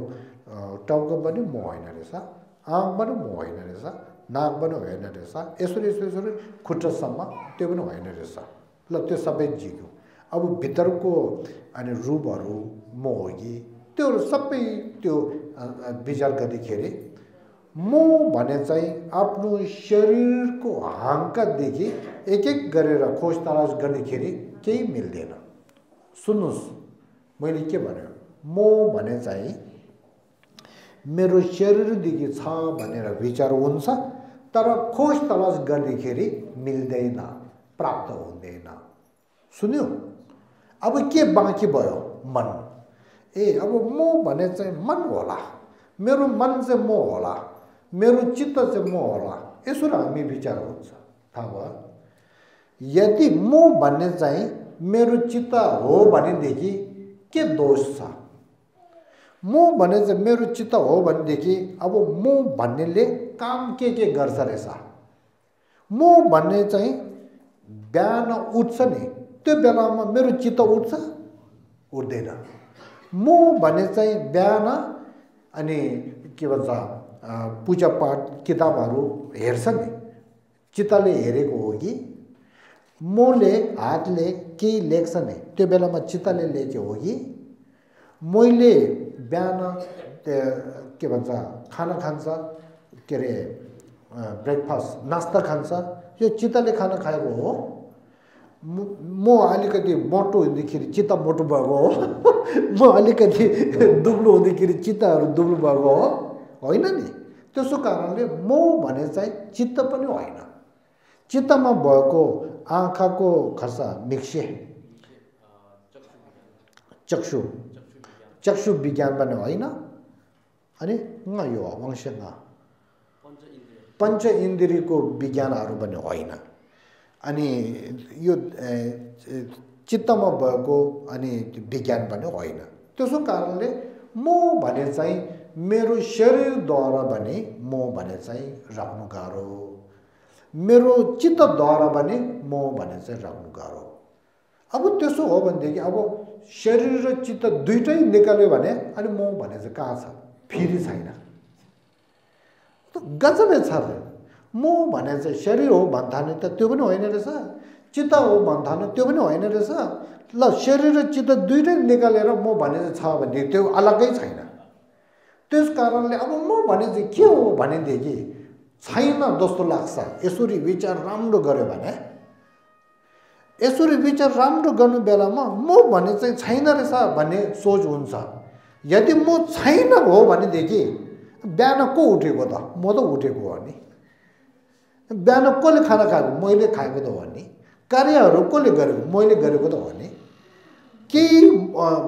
टाउको पनि म होइन रहेछ आँख पनि म होइन रहेछ नाक पनि होइन रहेछ यसरी यसरी खुट्टासम्म त्यो पनि होइन रहेछ ल त्यो सबै जिग्यो अब भित्रको अनि रूपहरू म हो कि त्यो सबै त्यो विचार गर्दाखेरि म भने चाहिँ आफ्नो शरीरको हाँकादेखि एक एक गरेर खोज तलास गर्दाखेरि केही मिल्दैन सुन्नुस् मैले के भने म भने चाहिँ मेरो शरीरदेखि छ भनेर विचार हुन्छ तर खोज तलास गर्दाखेरि मिल्दैन प्राप्त हुँदैन सुन्यो अब के बाँकी भयो मन अब म भने चाहिँ मन होला मेरो मन चाहिँ म होला मेरो चित्त चाहिँ म होला यसो हामी विचार हुन्छ थाहा भयो यदि म भन्ने चाहिँ मेरो चित्त हो भनेदेखि के दोष छ म भने चाहिँ मेरो चित्त हो भनेदेखि अब म भन्नेले काम के गर्छ रहेछ म भन्ने चाहिँ बिहान उठ्छ नि त्यो बेलामा मेरो चित्त उठ्छ उठ्दैन म भने चाहिँ बिहान अनि के भन्छ पूजा पाठ किताबहरू हेर्छ नि चित्तले हेरेको हो कि मले हातले केही लेख्छ नि त्यो बेलामा चित्तले लेख्यो हो कि मैले बिहान के भन्छ खाना खान्छ के अरे ब्रेकफास्ट नास्ता खान्छ यो चित्तले खाना खाएको हो म अलिकति मोटो हुँदाखेरि चित्त मोटो भएको हो म अलिकति दुब्लो हुँदाखेरि चित्तहरू दुब्लो भएको हो होइन नि त्यसो कारणले म भने चाहिँ चित्त पनि होइन चित्तमा भएको आँखाको खर्सा मिक्से चक्षु विज्ञान पनि होइन अनि यो वंशमा पञ्च इन्द्रियको विज्ञानहरू पनि होइन अनि यो चित्तमा भएको अनि विज्ञान पनि होइन त्यसो कारणले म भने चाहिँ मेरो शरीरद्वारा भने म भने चाहिँ राख्नु गाह्रो मेरो चित्तद्वारा भने म भने चाहिँ राख्नु गाह्रो अब त्यसो हो भनेदेखि अब शरीर र चित्त दुईटै निकाल्यो भने अनि म भने चाहिँ कहाँ छ फेरि छैन गजबै छ म भने चाहिँ शरीर हो भन्थाने त त्यो पनि होइन रहेछ चित्त हो भन्थाने त्यो पनि होइन रहेछ ल शरीर र चित्त दुईटै निकालेर म भने चाहिँ छ भने त्यो अलग्गै छैन त्यस कारणले अब म भने चाहिँ के हो भनेदेखि छैन जस्तो लाग्छ यसरी विचार राम्रो गर्यो भने यसरी विचार राम्रो गर्नु बेलामा म भने चाहिँ छैन रहेछ भन्ने सोच हुन्छ यदि म छैन हो भनेदेखि बिहान को उठेको त म त उठेको हो नि बिहान कसले खाना खाएको मैले खाएको त हो नि कार्यहरू कसले गरेको मैले गरेको त हो नि केही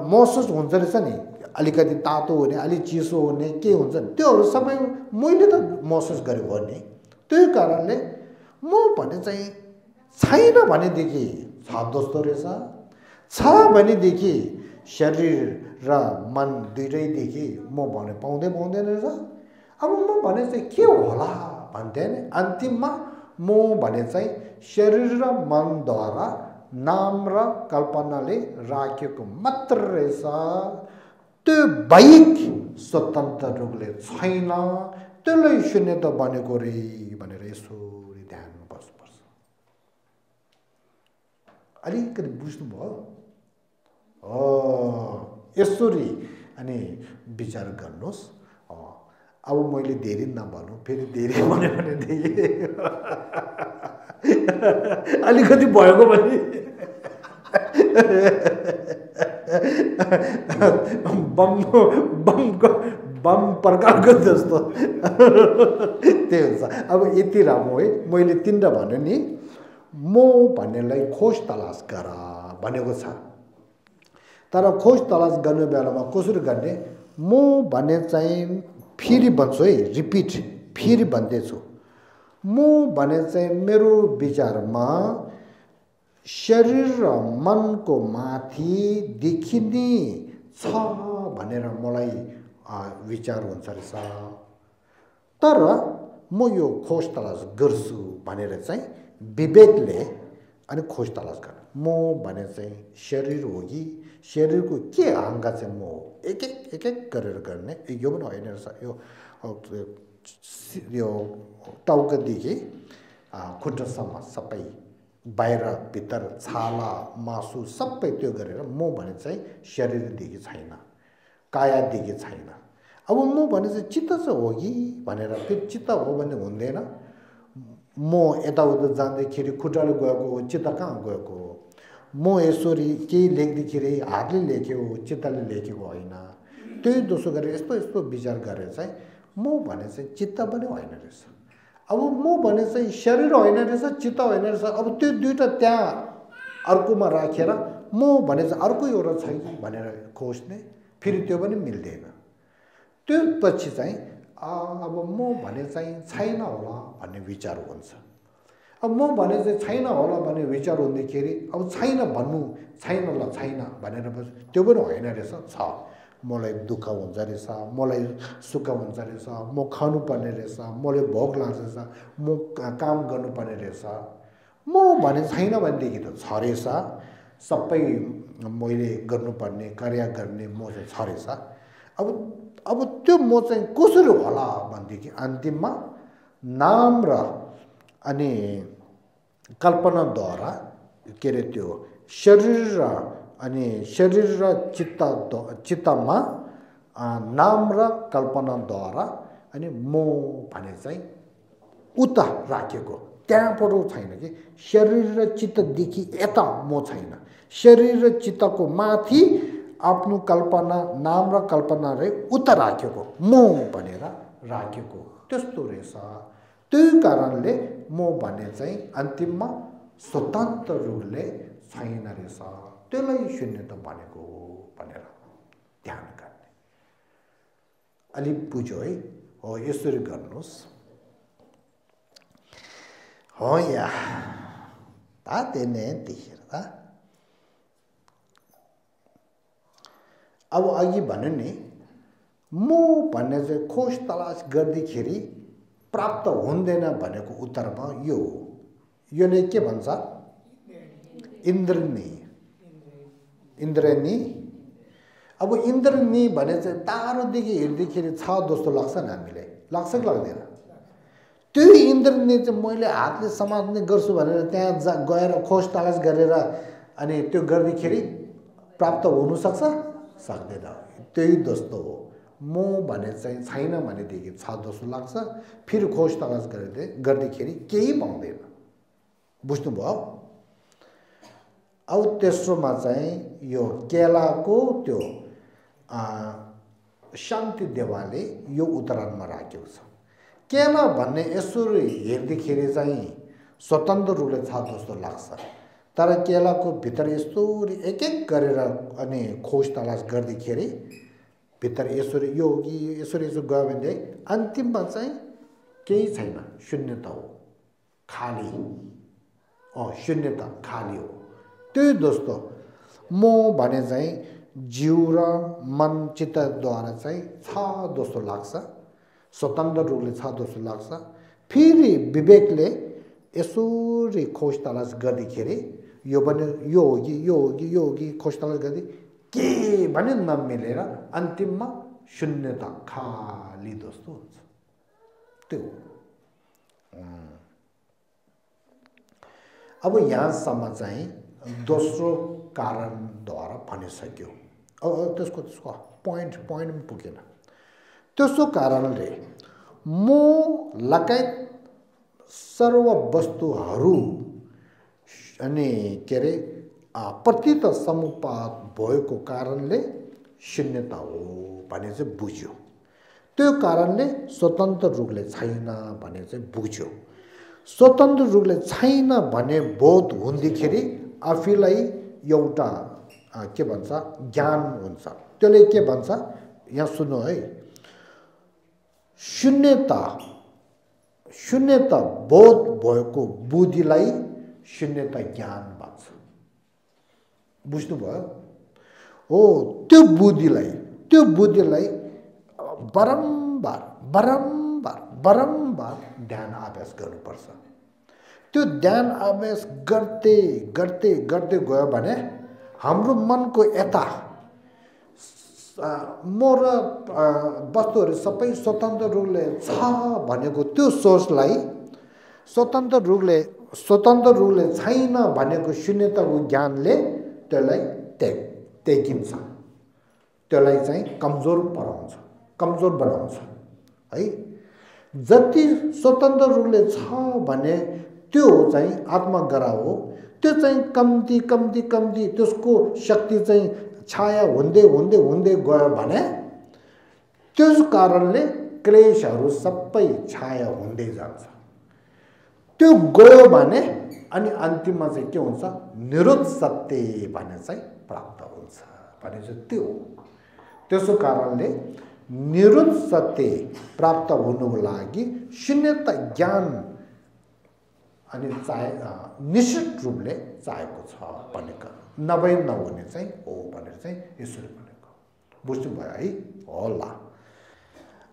महसुस हुन्छ रहेछ नि अलिकति तातो हुने अलिक चिसो हुने के हुन्छ त्योहरू सबै मैले त महसुस गरेको हो नि त्यही कारणले म भने चाहिँ छैन भनेदेखि छ जस्तो रहेछ छ भनेदेखि शरीर र मन दुईटैदेखि म भने पाउँदैन रहेछ अब म भने चाहिँ के होला भन्थे नि अन्तिममा म भने चाहिँ शरीर र मनद्वारा नाम र कल्पनाले राखेको मात्र रहेछ त्यो बाहेक स्वतन्त्र रूपले छैन त्यसलाई शून्यता बनेको रे भनेर यसरी ध्यानमा बस्नुपर्छ अलिकति बुझ्नुभयो यसरी अनि विचार गर्नुहोस् अब मैले धेरै नभनौँ फेरि धेरै भन्यो भनेदेखि अलिकति भएको भने बम प्रकारको जस्तो त्यही हुन्छ अब यति राम्रो है मैले तिनवटा भन्यो नि म भन्नेलाई खोज तलास गर भनेको छ तर खोज तलास गर्ने बेलामा कसरी गर्ने म भन्ने चाहिँ फेरि भन्छु है रिपिट फेरि भन्दैछु म भने चाहिँ मेरो विचारमा शरीर र मनको माथि देखिने छ भनेर मलाई विचार हुन्छ रहेछ तर म यो खोज तलास गर्छु भनेर चाहिँ विवेकले अनि खोज तलास गर्नु म भने चाहिँ शरीर हो कि शरीरको के अङ्ग चाहिँ म हो एक एक गरेर गर्ने यो पनि होइन रहेछ यो टाउकोदेखि खुट्टासम्म सबै बाहिर भित्र छाला मासु सबै त्यो गरेर म भने चाहिँ शरीरदेखि छैन कायादेखि छैन अब म भने चाहिँ चित्त चाहिँ हो कि भनेर फेरि चित्त हो भने हुँदैन म यताउता जाँदाखेरि खुट्टाले गएको हो चित्त कहाँ गएको हो म यसरी केही लेख्दाखेरि हातले लेख्यो चित्तले लेखेको होइन त्यही दोषो गरेर यस्तो विचार गरेर चाहिँ म भने चाहिँ चित्त पनि होइन रहेछ अब म भने चाहिँ शरीर होइन रहेछ चित्त होइन रहेछ अब त्यो दुईवटा त्यहाँ अर्कोमा राखेर म भने चाहिँ अर्को एउटा छैन भनेर खोज्ने फेरि त्यो पनि मिल्दैन त्यो पछि चाहिँ अब म भने चाहिँ छैन होला भन्ने विचार हुन्छ अब म भने चाहिँ छैन होला भन्ने विचार हुँदाखेरि अब छैन भन्नु छैन ल छैन भनेर त्यो पनि होइन रहेछ छ मलाई दुःख हुन्छ रहेछ मलाई सुख हुन्छ रहेछ म खानुपर्ने रहेछ मलाई भोक लाग्छ रहेछ म काम गर्नुपर्ने रहेछ म भने छैन भनेदेखि त छ रहेछ सबै मैले गर्नुपर्ने कार्य गर्ने म चाहिँ छ रहेछ अब त्यो म चाहिँ कसरी होला भनेदेखि अन्तिममा नाम र अनि कल्पनाद्वारा के अरे त्यो शरीर र अनि शरीर र चित्तमा नाम र कल्पनाद्वारा अनि म भने चाहिँ उता राखेको त्यहाँबाट छैन कि शरीर र चित्तदेखि यता म छैन शरीर र चित्तको माथि आफ्नो कल्पना नाम र कल्पना रे उता राखेको म भनेर राखेको त्यस्तो रहेछ त्यही कारणले म भने चाहिँ अन्तिममा स्वतन्त्र रूपले छैन रहेछ त्यसलाई शून्यता भनेको भनेर ध्यान गर्ने अलि बुझ्यो है हो यसरी गर्नुहोस् हो या तातेने देखेर अब अघि भन्यो नि म भन्ने चाहिँ खोज तलास गर्दाखेरि प्राप्त हुँदैन भनेको उत्तरमा यो योले के भन्छ इन्द्रनी अब इन्द्रनी भने चाहिँ टाढोदेखि हेर्दाखेरि छ जस्तो लाग्छ नि हामीलाई लाग्छ कि लाग्दैन त्यो इन्द्रनी चाहिँ मैले हातले समात्ने गर्छु भनेर त्यहाँ गएर खोज तलास गरेर अनि त्यो गर्दाखेरि प्राप्त हुन सक्दैन त्यही जस्तो हो म भने चाहिँ छैन भनेदेखि छ जस्तो लाग्छ फेरि खोज तलास गर्दाखेरि केही पाउँदैन बुझ्नुभयो अब तेस्रोमा चाहिँ यो केलाको त्यो शान्ति देवाले यो उत्तरमा राखेको छ केला भन्ने यसरी हेर्दाखेरि चाहिँ स्वतन्त्र रूपले छ जस्तो लाग्छ तर केलाको भित्र यसरी एक एक गरेर अनि खोज तलास गर्दाखेरि भित्र यसरी यसरी गयो भने अन्तिममा चाहिँ केही छैन शून्यता हो खाली शून्यता खाली हो त्यही दोस्तो म भने चाहिँ जीव र मन चित्तद्वारा चाहिँ छ जस्तो लाग्छ स्वतन्त्र रूपले छ जस्तो लाग्छ फेरि विवेकले यसरी खोज तलास गर्दाखेरि यो पनि यो हो कि खोज तलास गर्दै के भने नमिलेर अन्तिममा शून्यता खाली जस्तो हुन्छ त्यो अब यहाँसम्म चाहिँ दोस्रो कारणद्वारा भनिसक्यो अब त्यसको पोइन्टमा पुगेन त्यसो कारणले म लगायत सर्व वस्तुहरू अनि के अरे प्रतीत समुपात भएको कारणले शून्यता हो भने चाहिँ बुझ्यो त्यो कारणले स्वतन्त्र रूपले छैन भने चाहिँ बुझ्यो स्वतन्त्र रूपले छैन भने बोध हुँदाखेरि आफूलाई एउटा के भन्छ ज्ञान हुन्छ त्यसले के भन्छ यहाँ सुन्नु है शून्यता बोध भएको बुद्धिलाई शून्यता ज्ञान भन्छ बुझ्नुभयो हो त्यो बुद्धिलाई बारम्बार ध्यान अभ्यास गर्नुपर्छ त्यो ध्यान अभ्यास गर्दै गयो भने हाम्रो मनको यता म र वस्तुहरू सबै स्वतन्त्र रूपले छ भनेको त्यो सोचलाई स्वतन्त्र रूपले छैन भनेको शून्यताको ज्ञानले त्यसलाई त्यागिन्छ त्यसलाई चाहिँ कमजोर बनाउँछ है जति स्वतन्त्र रूपले छ भने त्यो चाहिँ आत्मग्रह हो त्यो चाहिँ कम्ती त्यसको शक्ति चाहिँ छाया हुँदै गयो भने त्यस कारणले क्लेशहरू सबै छाया हुँदै जान्छ त्यो गयो भने अनि अन्तिममा चाहिँ के हुन्छ निरुद्ध सत्य भन्ने चाहिँ प्राप्त हुन्छ भने चाहिँ त्यो त्यसो कारणले निरुद्ध सत्य प्राप्त हुनुको लागि शून्यता ज्ञान अनि निश्चित रूपले चाहेको छ भनेको नहुने चाहिँ हो भनेर चाहिँ यसरी भनेको बुझ्नुभयो है होला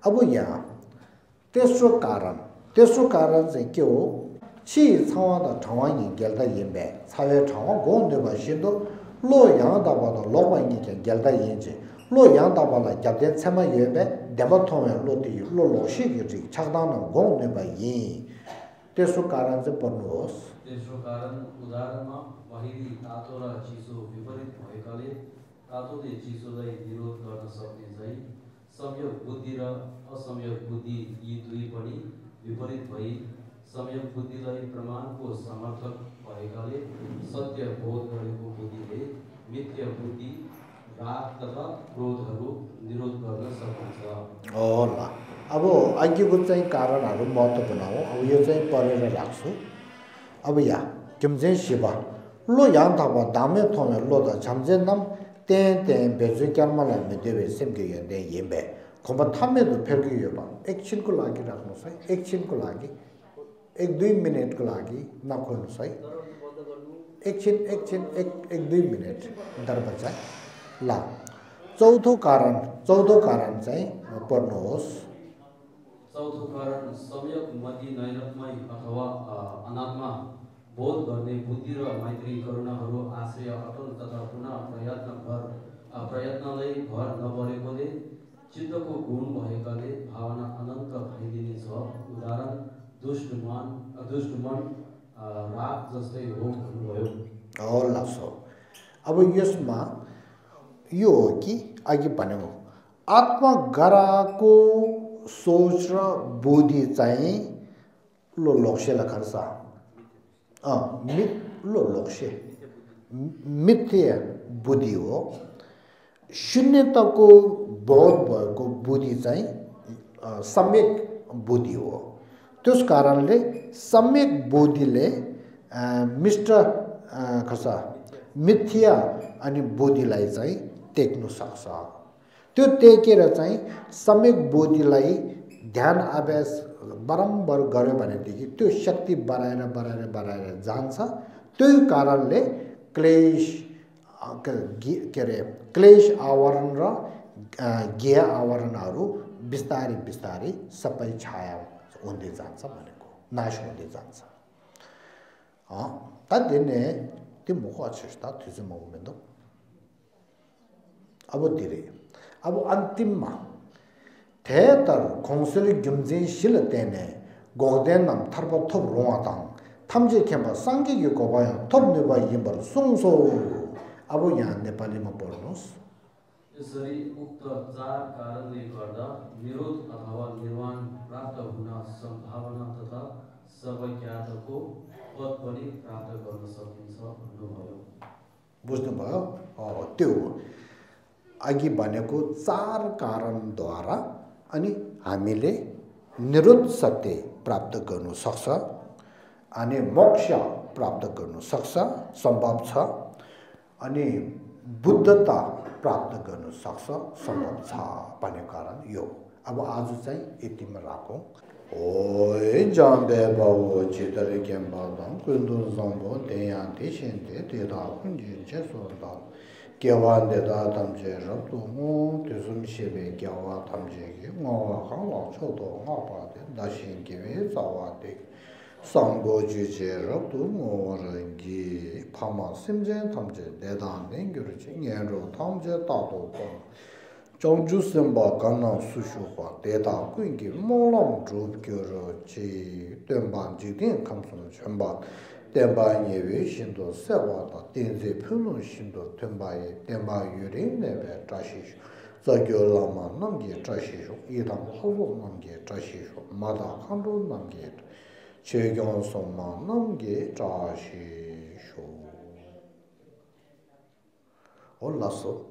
अब यहाँ तेस्रो कारण चाहिँ के हो छि छाउँदा ठाउँङी गेल्दा यिम्बे छावे ठाउँ गोन्देबा सिन्दो लो यहाँ दबादा लोबाङ्गी के गेल्दा यिन्छ लो यहाँ दबाला ग्याप्दे छमा यबे देबथोमे लोति लो लोसी गिटी छक्दान गोन्देबा यि तेस्रो कारण चाहिँ पढ्नुहोस् तेस्रो कारण उदाहरणमा बाहिरी तातो र चिसो विपरीत भएकाले तातोले चिसोलाई विरोध गर्न सक्ने चाहिँ संयोग बुद्धि र असंयोग बुद्धि यी दुई पनि विपरीत भई सम्यक बुद्धिलाई प्रमाणको समर्थक भएकाले सत्य बोध गरेको बुद्धिले मिथ्या बुद्धि राग तथा क्रोधहरू निरोध गर्न सक्छ। होला अब अघिको चाहिँ कारणहरू महत्त्वपूर्ण हो। अब यो चाहिँ पढेर राख्छु। अब यहाँ किमजे शिवा लो yang thaba dame thome lo da chamje nam ten ten bezu kyarma la me debe semge yende yembe komba thamme do phergi yoba action ko lagi rakhnu sai action ko lagi 1-2 minute को लागि नखोल्नु है एकछिन 1-2 minute डर बच्चा ला चौथो कारण चाहिँ पढ्नुहोस्। चौथो कारण सम्यक मति नैरत्मय अथवा अनात्मा बोध गर्ने बुद्धि र मैत्री करुणाहरू आश्रय अटल तथा पुनः प्रयत्नलाई भर नपरेकोले चित्तको गुण भएकाले भावना अनन्त भइदिने छ। उदाहरण दुष्ट मन राग जस्तै हो भन्नुभयो। अब यसमा यो हो कि अघि भनेको आत्मा गराको सोच र बुद्धि चाहिँ लो लक्ष्य लखर्छ लो लक्ष्य मिथ्या बुद्धि हो। शून्यताको बोध भएको बुद्धि चाहिँ सम्यक बुद्धि हो। त्यस कारणले सम्यक बुद्धिले मिथ्या अनि बुद्धिलाई चाहिँ टेक्नु सक्छ। त्यो टेकेर चाहिँ सम्यक बुद्धिलाई ध्यान अभ्यास बारम्बार गर्यो भनेदेखि त्यो शक्ति बढाएर जान्छ। त्यही कारणले क्लेश आवरण र ज्ञ आवरणहरू बिस्तारै सबै छाया हुँदै जान्छ भनेको नाश हुँदै जान्छ। तद्दिने तिम्रो अचेष्टा थियो मोमेन्टो अब धेरै अब अन्तिममा थेतर खोंसली गिम्जे शिलतेने गोदेनम थर्प थप रोआताङ थम्जे खेम्बा सांगिक गोबाय थप नेबा यिम्बर सुङसो। अब यहाँ नेपालीमा पढ्नुहोस्। यसरी उक्त चार कारणले गर्दा निरोध अथवा निर्वाण प्राप्त हुन सम्भावना तथा सबै ज्ञातको पद पनि प्राप्त गर्न सकिन्छ भन्नुभयो। बुझ्नुभयो? त्यो अघि भनेको चार कारणद्वारा अनि हामीले निरुद्ध सत्य प्राप्त गर्नु सक्छ अनि मोक्ष प्राप्त गर्नु सक्छ सम्भव छ अनि बुद्धता प्राप्त गर्नु सक्छ सम्भव छ भन्ने कारण यो। अब आज चाहिँ यतिमा राखौँ। ओइ जाम्बे बाबु चितरे केम्बादम कुन्दुन जम्बो देया देशेन्ते देदा कुन्जिन्चे सोदा केवान देदा तमजे रब्दु मो त्यसुम शेबे केवा तमजे के ngwa khangwa chodo ngapa de dashin kewe zawade sambo juje rabdu ngorangi phama simjen thamje dedan nengyurchi ngenro thamje tado kon chongju simba kanna sushu ba deda kuingi molam drub gyoro chi temban jidin kamsum chemba temba yewe shindo sewa da denze phunun shindo tembaye temba yurin nebe tashishu Zagyo lama namge trashisho, idam hazo namge trashisho, mada khanro namge, chegyon soma namge trashisho. O laso.